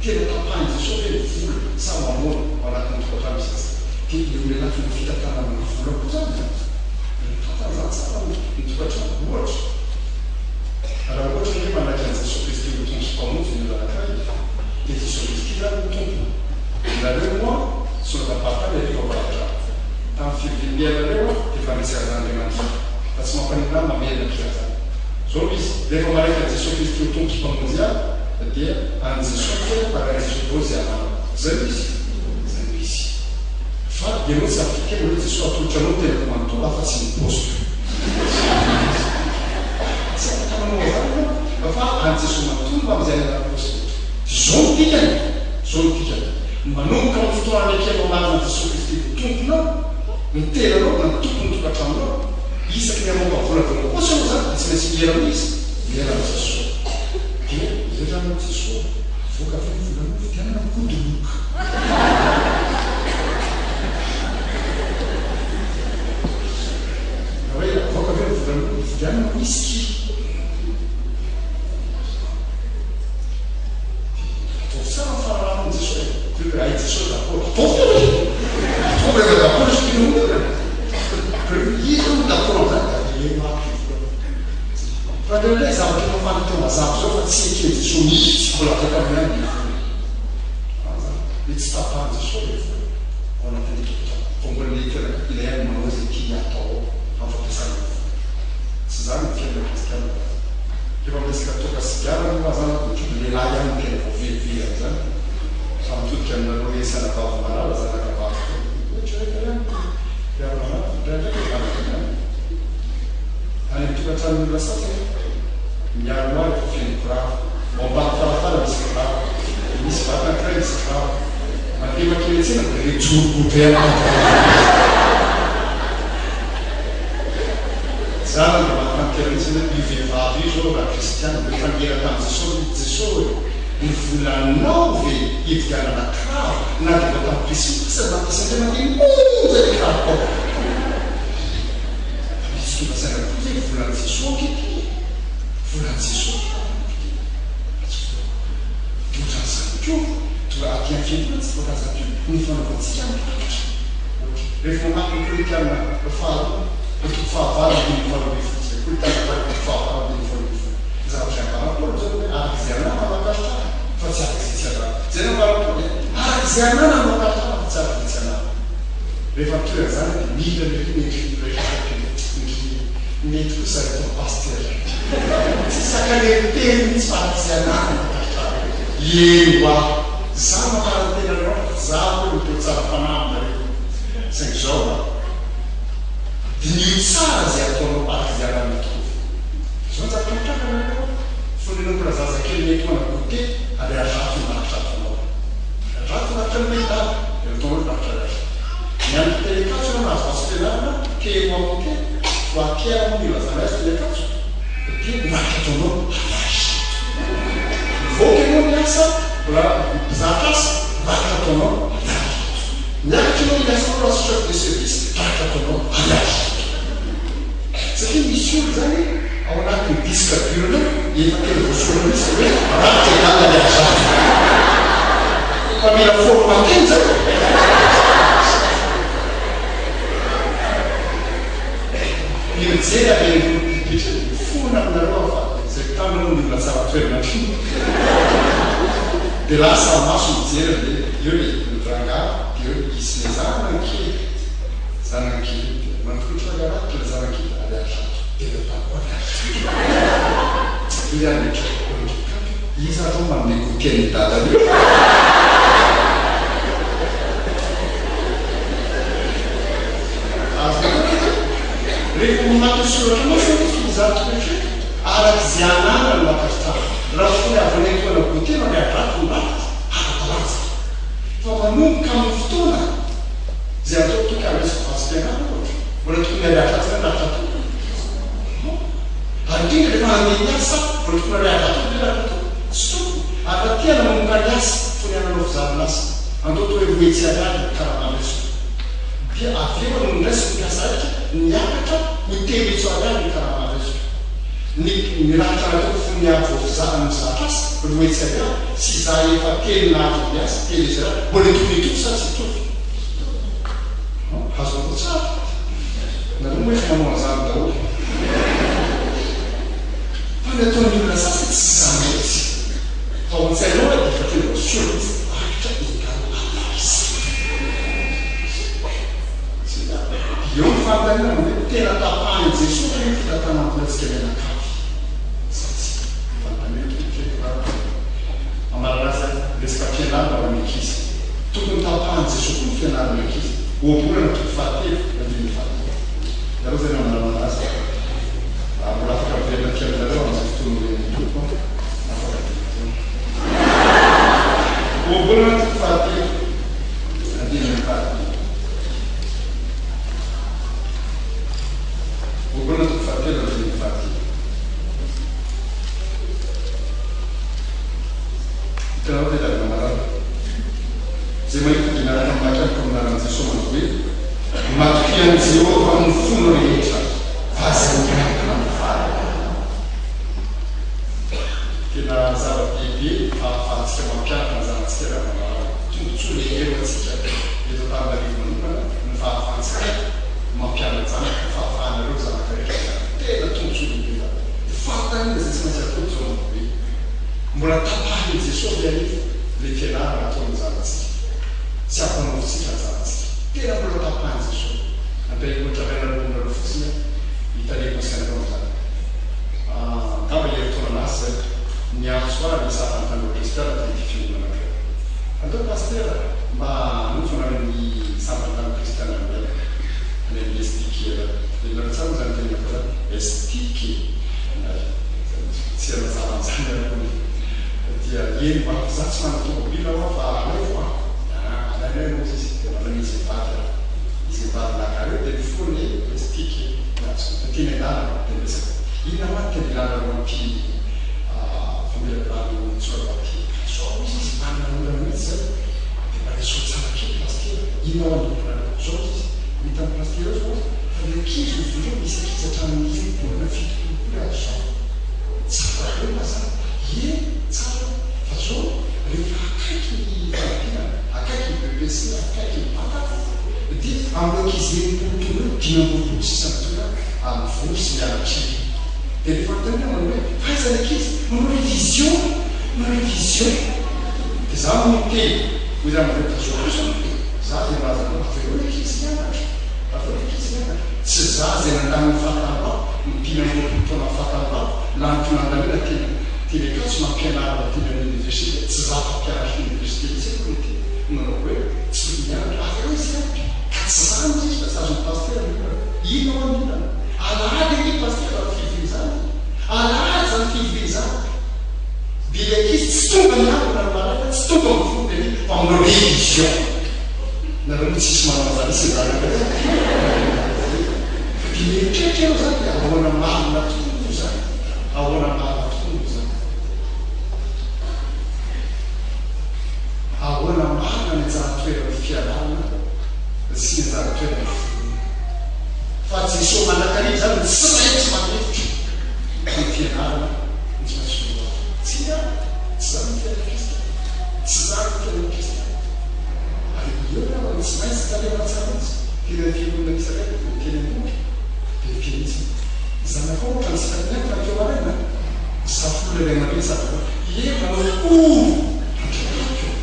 Tena tapahin'i Jesoa ve ny vola sa mamôna ao anatin'ny tokantrano izy aza? Dia eo amin'ny lafiny fitantanana ny vola koa izany an! Mitantana izany tsara ny tokantrano. Ohatra, raha ohatra hoe manaiky an'i Jesoa Kristy ho Tompo sy Mpamonjy ny olona anankiray, dia Jesoa Kristy izany no Tompony. Nareo moa soratam-pahatany ary vao-bavatra tamin'ny fivoriambe anareo aho dia efa nisy an'Andriamanitra fa tsy mampaninona ahy mamerina kely an'izany. Zao no izy, rehefa manaiky an'i Jesoa Kristy ho Tompo sy Mpamonjy ahy dia an'i Jesoa ny tenako ary an'i Jesoa daholo izay ananako. Zay no izy. Zay no izy. Fa ianao tsy appliquer-na hoe Jesoa atolotra anao ny tenako manontolo afa-tsy ny paosiko. Tsy afaka manao an'izany ianao fa an'i Jesoa manontolo mbamin'izay ananan'ny paosy rehetra. Zao no dikany, zao no dikany. Manomboka amin'ny fotoana anekenao marina an'i Jesoa Kristy ho Tomponao, ny tenanao na ny tompon'ny tokantranonao, isaky ny hamoaka vola avy ao am-paosy ianao izany dia tsy maintsy miera amin'iza? Miera amin'i Jesoa. Dia miera amin'i Jesoa, avoaka avy eo ny volanao vidianana godoloka. Na hoe avoaka avy eo ny volanao vidianana whisky. Ataovy tsara ny fahalalana an'i Jesoa e! Toy hoe hay Jesoa d'accord. Ataovy aloha e! Ataovy rehefa d'accord izy tokony ho olona. Rehefa izy no d'accord amin'izany dia aveleno mafy io vola io. Fa indraindray zavatra efa fantatrao mazava izao fa tsy eken'i Jesoa mihitsy mbola avoaka aminao ihany ilay vola. Aza hoe tsy tapahan'i Jesoa ilay vola ao anatin'ilay tokantrano fa mbola ilay tena ilay ihany manao izay tiany hatao ao amin'ny fampiasana ny vola. Tsy izany ny fiainana kristiana fa. Rehefa miresaka toaka sigara moa aza aho dia ohatran'ny lehilahy ihany no tena voavelively amin'izany fa mitodika aminareo reny sy anabavy malala zanaka vavy koa. Mieritrereta ihany ry havana malala fa indraindray ve vanadinana? Any amin'ny tokantranon'ny olona sasany ny armoire efa feno kiraro, ao ambany farafara misy kiraro, misy vata anankiray misy kiraro, mandeha mankeny an-tsena dia re jorobo be anaty vata. Za aloha mba manontany tena mihitsy hoe io vehivavy io zao raha kristiana ve efa niera tamin'i Jesosy ve Jesosy e ny volanao ve hividianana kiraro na dia vao tamin'ny krismasy aza nampiasaindray mandeha monja ilay kiraro tao fa misy tonga saina koa ve volan'i Jesosy ange ity e volan'i Jesosy ity tananako ity fa tsy volako dia ohatran'izany koa tonga aty amin'ny fiangonana tsy ohatran'izany koa ny fanaovantsika ny rafitra ohatra rehefa mamaky ny Korintiana faharoa Ny toko fahavalo 18. Hoy tamin'ny toko faha 18. Ny zavatra izay ambaran'i Paoly izao dia hoe araka izay ananana no ankasitrahana fa tsy araka izay tsy ananana. Izay no ambaran'i Paoly e! Araka izay ananana no ankasitrahana fa tsy araka izay tsy ananana. Rehefa mitohy an'izany dia mila ery ny endriky ny rehetra ndry mety kosa ry atao pasitera. Tsy sakan'eriteny mihitsy fa araka izay ananana no ankasitrahana. Eny hoa! Za mampanan-tena anareo fa za koa no toa tsara fanahy aminareo. Saingy izao hoa! Diniho tsara izay ataonao araka izay anananao tokoa. Izao ny zavatra mitranga nareo a! Fony ianao mbola zazakely mety ho ana goûter ary azato ny rakitra ataonao. Azato ny rakitra nomen'i dada dia nataonao ny rakitra rehetra. Nianatra teny Ankatso ianao nahazo vatsim-pianarana, PMO amin'ny teny, voie Pierre moa no ilazana azy teny Ankatso, dia ny rakitra ataonao azato. Nivoaka ianao niasa, mbola mpizatra asa, rakitra ataonao azato. Miakatra ianao miasa anao lasa chef de service tahaka ataonao mariage. Satria misy olo zany ao anatin'ny disque dur nao efa tena voasoratra mihitsy hoe raha égale mariage zany. Fa mila formater zany. Ny mijery avy eny ambony pulpitra dia mifona aminareo aho fa izay mpitandrina moa ny olona tsara toerana indrindra. Dia lasa maso mijery dia eo le rangahy dia eo izy le zanany kely zanany kely io dia mandokotra rangahy le zanany kely ary azato dia le mpamoaka azy io ary mitraka iza zao manome goûter an'i dadany io. Azonareo ve zany? Rehefa mamaky ny soratra masina anefa izato toetra io, araka izay anarany no ankasitrahana. Raha fony avy any an-toerana goûter no miadrato ny rakitra, ara-dalàna izany. Fa manomboka amin'ny fotoana izay atao toky handraisako vatsim-pianarana ohatra, mbola tokony hiariary ratsy indray ny rakitra atao. Non. Ary indrindra rehefa handeha hiasa, mbola tokony ariary ratsy ve ny rakitra atao? Tsy tokony. Ary raha tia nanomboka niasa, fony hanana fizaran'asa, andao atao hoe 200 ariary ny karama raisiko. Dia avy eo no niraisiko ny mpiasa raikitra, niakatra ho 300 ariary ny karama raisiko. Ny ny rakitra nataoko fony niady vao fizarana mizatra asa, 200 ariary, sy izahay efa telo nahazo niasa, 300 ariary, mbola hitovy hitovy sa tsy hitovy? Azo atao tsara. Nareo moa efa manao an'izany daholo. Fa ny ataon'ny olona sasany tsy izany mihitsy. Fa ao an-tsainao dia efa tena voasoratra mihitsy rakitra égal adresse. Eo ny fanontaniana ny hoe tena tapahin'i Jesoa ve ny fitantanam-bolantsika mianakavy sa tsia? Fanontaniana tokony eritreretina raha hamarana azy aho, resaka fianarana ho an'ny ankizy. Tokony tapahin'i Jesoa koa ny fianaran'ny ankizy. Ohabolana toko fahatelo andininy fahadimy. Nareo izay namarana azy raha mbola afaka miverina aty aminareo amin'izay fotoana omen'ny Tompo an, afaka dimy taona. Ohabolana toko fahatelo andininy fahadimy. Ohabolana toko fahatelo andininy fahadimy. Hitanareo ve ilay namarana? Izay mahita dia miaraka mamaky amiko amin'ny anaran'i Jesoa manao hoe, Matokia an'i Jehovah amin'ny fonao rehetra, fa aza miankina amin'ny fahalalana. Tena zava-dehibe ny fahafahantsika mampianatra ny zanatsika raha manaraka. Tombontsoa lehibe ho antsika eto Antananarivo manokana ny fahafahantsika mampiana-janaka, ny fahafahanareo zanaka rehetra izany. Tena tombontsoa lehibe izany. Dia fanontaniana izay tsy maintsy atao dia izao manao hoe, Mbola tapahin'i Jesoa ve anefa ilay fianarana ataon'ny zanatsika sy ampanaovintsika ny zanatsika? Tena mbola tapahin'i Jesoa. Antenaiko ohatra iray nareo fotsiny aho hitarihako ny sainareo amin'izany. Angamba herintaona lasa izay, niantso ahy ny saran'ny tanora kristiana tao amin'ity fiangonana anankiray. Andao Pasitera mba hanofana any amin'ny sampan'ny tanora kristiana anay, any amin'ny STK anay. Henonareo tsara moa izany tenenako izany? STK anay. Tsy hanazava an'izany aho aloha. Dia eny mba, za tsy manana tomobila hoa fa alaivo an! Alainay aloha izy dia nalain'izy mivady aho. Izy mivady naka ahy eo dia nifoha ny STK. Niantso taty any an-dalana dia niresaka. Inona hoa no tena ilanareo an'ity famelabelarana ny tsorabato ity? Zao hozy izy manana olana mihitsy zay. Dia mba resaho tsara kely pasitera. Inona hoa ny olanareo? Zao hozy izy, ny hitan'i pasitera eo zao fa ny ankizy hozy ireo misy ankizy hatramin'ny 60 na 70 koa azo zao. Tsara be hoa zany. Ie, tsara io. Fa zao rehefa akaiky ny fanadinana, akaiky ny BEPC, akaiky ny bac, dia amin'ireo ankizy 60 tonga eo, 25 sisa no tonga mivory sy mianatra. Dia rehefa anontaniana manao hoe, fa aiza ny ankizy? Manao révision, manao révision. Dia za no miteny, hoy za aminareo, fa zao kosa no e, za dia milaza anareo, avelao ny ankizy hianatra, avelao ny ankizy hianatra. Tsy za izay nandany ny fahatanorako, ny 25 taona fahatanorako, laniko nandaniana teny teny Ankatso nampianarina teny amin'ny université, tsy za mpampianatry ny université mihitsy akory ity no nanao hoe tsy tokony hianatra, avelao izy hianatra. Ka tsy zany izy izy fa tsy azon'ny pasitera ny olana. Inona hoa ny olana? Alahady ange pasitera zany fivoriana izany e! Alahady izany fivoriana izany. Dia ilay ankizy tsy tonga miangona ny maraina, tsy tonga mivory ny hariva fa manao révision. Nareo moa tsisy manao an'izany mihitsy ny zanakareo. Fa dia mieritreritra ianao izany dia ahoana marina tokoa moa izany? Ahoana marina tokoa moa izany? Ahoana marina ny anjara toeran'ny fianarana sy ny anjara toeran'ny finoana? Fa Jesoa mandrakariva izany no tsy maintsy manefitra fa ny fianarana no tsy maintsy voalohany. Tsia, tsy izany ny fiainan'ny kristiana. Tsy izany ny fiainan'ny kristiana. Ary eo ny havana tsy maintsy tandremana tsara mihitsy. Teny amin'ny fiangonana misy anay dia teny Ambohitra dia miteny mihitsy ny zanakao ohatran'ny tsy takiny amiko raha teo maraina an! Misafo olona ray aman-dreny sady manao ie manao cours Andriamanitra ô!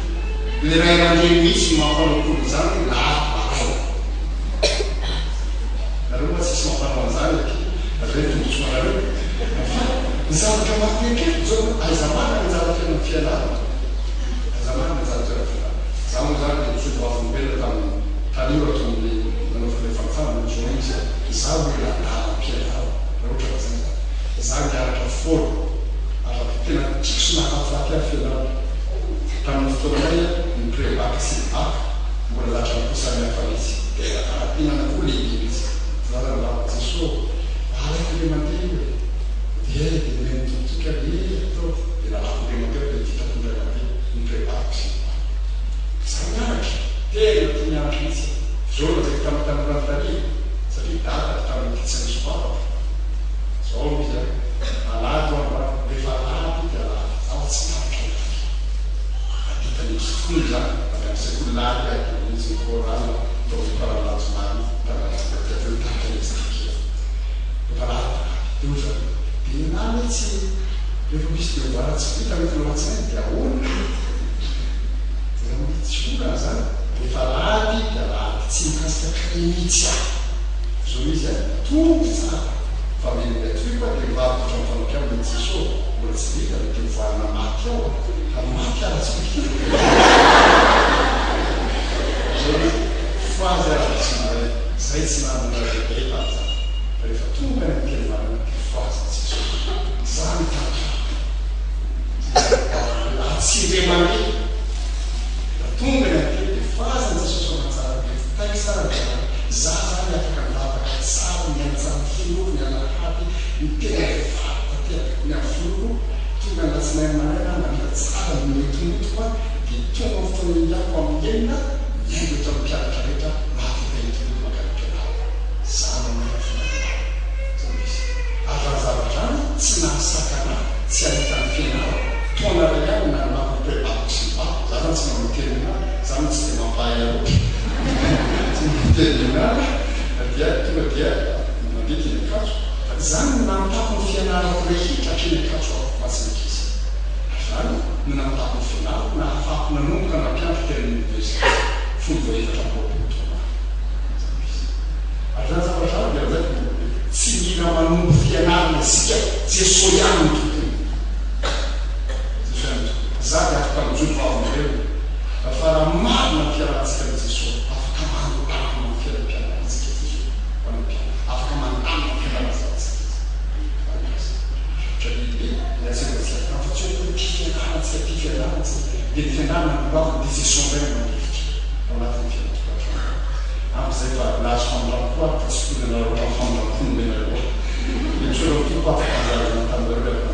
Ilay ray aman-dreny mihitsy no mampanao cours an'izany hoe lahady maraina. Nareo moa tsisy mampanao an'izany aty ary izay ny tombotsoanareo fa ny zavatra mampieritreritra izao hoe aiza marina ny anjara toeran'ny fianarana? Aiza marina ny anjara toeran'ny fianarana? Za moa izany dia nijoro vavolombelona tamin'ny tanora tao amin'ilay nanaovana ilay fanofanana nijoro izy a! Izaho olona adalam-pianarana raha ohatra ka izany izany. Za nianatra foana ary raha tena tiako sy nahafatifaty ahy fianarana. Tamin'ny fotoananay ny pre bac sy ny bac mbola zatra roa samy hafa mihitsy. Tena fanadinana koa lehibe mihitsy. Za zany mba Jesoa ô, alaiko indray mandeha io e. Dia eh dia nomen'ny Tompo toky aho eh ataovy. Dia nalako indray mandeha aho dia vitako indray mandeha ny pre bac sy ny bac. Za nianatra, tena tia nianatra mihitsy aho. Zao lazaiko tamin'ny tanora nitariha satria dadako tamin'ity tsy nisoavako. Zao aloha izy an, alahady io androany, rehefa alahady dia alahady, zaho tsy tapitra ny andro. Adita ny tokoa izany, avy any sekoly lahady aho dia mamonjy ny chorale tao amin'ny chorale Lanjomary tanàna dia avy eo mitarika ny extra-kely. Rehefa alahady dia alahady. Dia ohatrany dia ianah anie tsy rehefa misy devoir tsy vita mety ny alatsinainy dia ahoana? Dia zany hoe tsy olana izany, rehefa alahady dia alahady, tsy mikasika cahier mihitsy aho. Zao izy an, Tompo tsara fa mila toy fa dia mivavaka hatramin'ny fanampy aminy Jeso mbola tsy vita ny devoir na maty ao ka maty ara tsy vita zao hoe fohazy ara tsy mahay zay tsy nanana réveil tamin'izany fa rehefa tonga any amin'ny fianarana dia fohazy Jeso za mitantara raha tsy re mandeha raha tonga ny amin'ny dia fohazy Jesosy aman-tsara dia taisa Za zany afaka mivavaka tsara ny anjara finoako ny alahady ny tena vivavy tanteraka ny amin'ny finoako tonga ny alatsinainy maraina namita tsara ny metimotiko a dia tonga amin'ny fotoana iniako amin'ny enina miainga eto amin'ny mpianatra rehetra mahavita entimoty mankany am-pianarana za manana finoana zany izy ary raha ny zavatra any tsy nahasakana ahy tsy hahita ny fianarako taona iray ihany no nananako ny pré-bac sy ny bac za zany tsy manao terminal za no tsy dia mampahay ahy loatra Tsy miteny anah dia tonga dia mandeha teny Ankatso fa izany no namitako ny fianarako rehetra hatreny Ankatso aho mantsy ny ankizy ary izany no namitako ny fianarako nahafahako nanomboka nampianatra teny amin'ny oniversite fony vao 24 taona aho. Izany no izy. Ary izany zavatra izany dia lazaiko ny hoe tsy mila manompo fianarana isika, Jesoa ihany no tompony. Jesoa ihany no tompony. Izaho dia afaka mijoro vavolombelona. Fa raha marina ny fiarahantsika amin'i Jesoa, afaka mandamina ny fiainam-pianakaviantsika Jesoa ho an'ny mpianany. Afaka mandamina ny fiainam-bazahantsika Izy ho an'ny azy. Zavatra lehibe ilay antsoina tsy ahitana fa tsy hoe ity fianarantsika, ity fianarantsika, dia ny fianarana no goavana, dia Jesoa indray no mandefitra ao anatin'ny fiainan-tokantrano. Amin'izay fa nahazo famindram-po aho fa tsy tokony hanararaotra ny famindram-po nomenareo ahy. Dia misaotra ny Tompo aho fa nizara izany taminareo ry havana.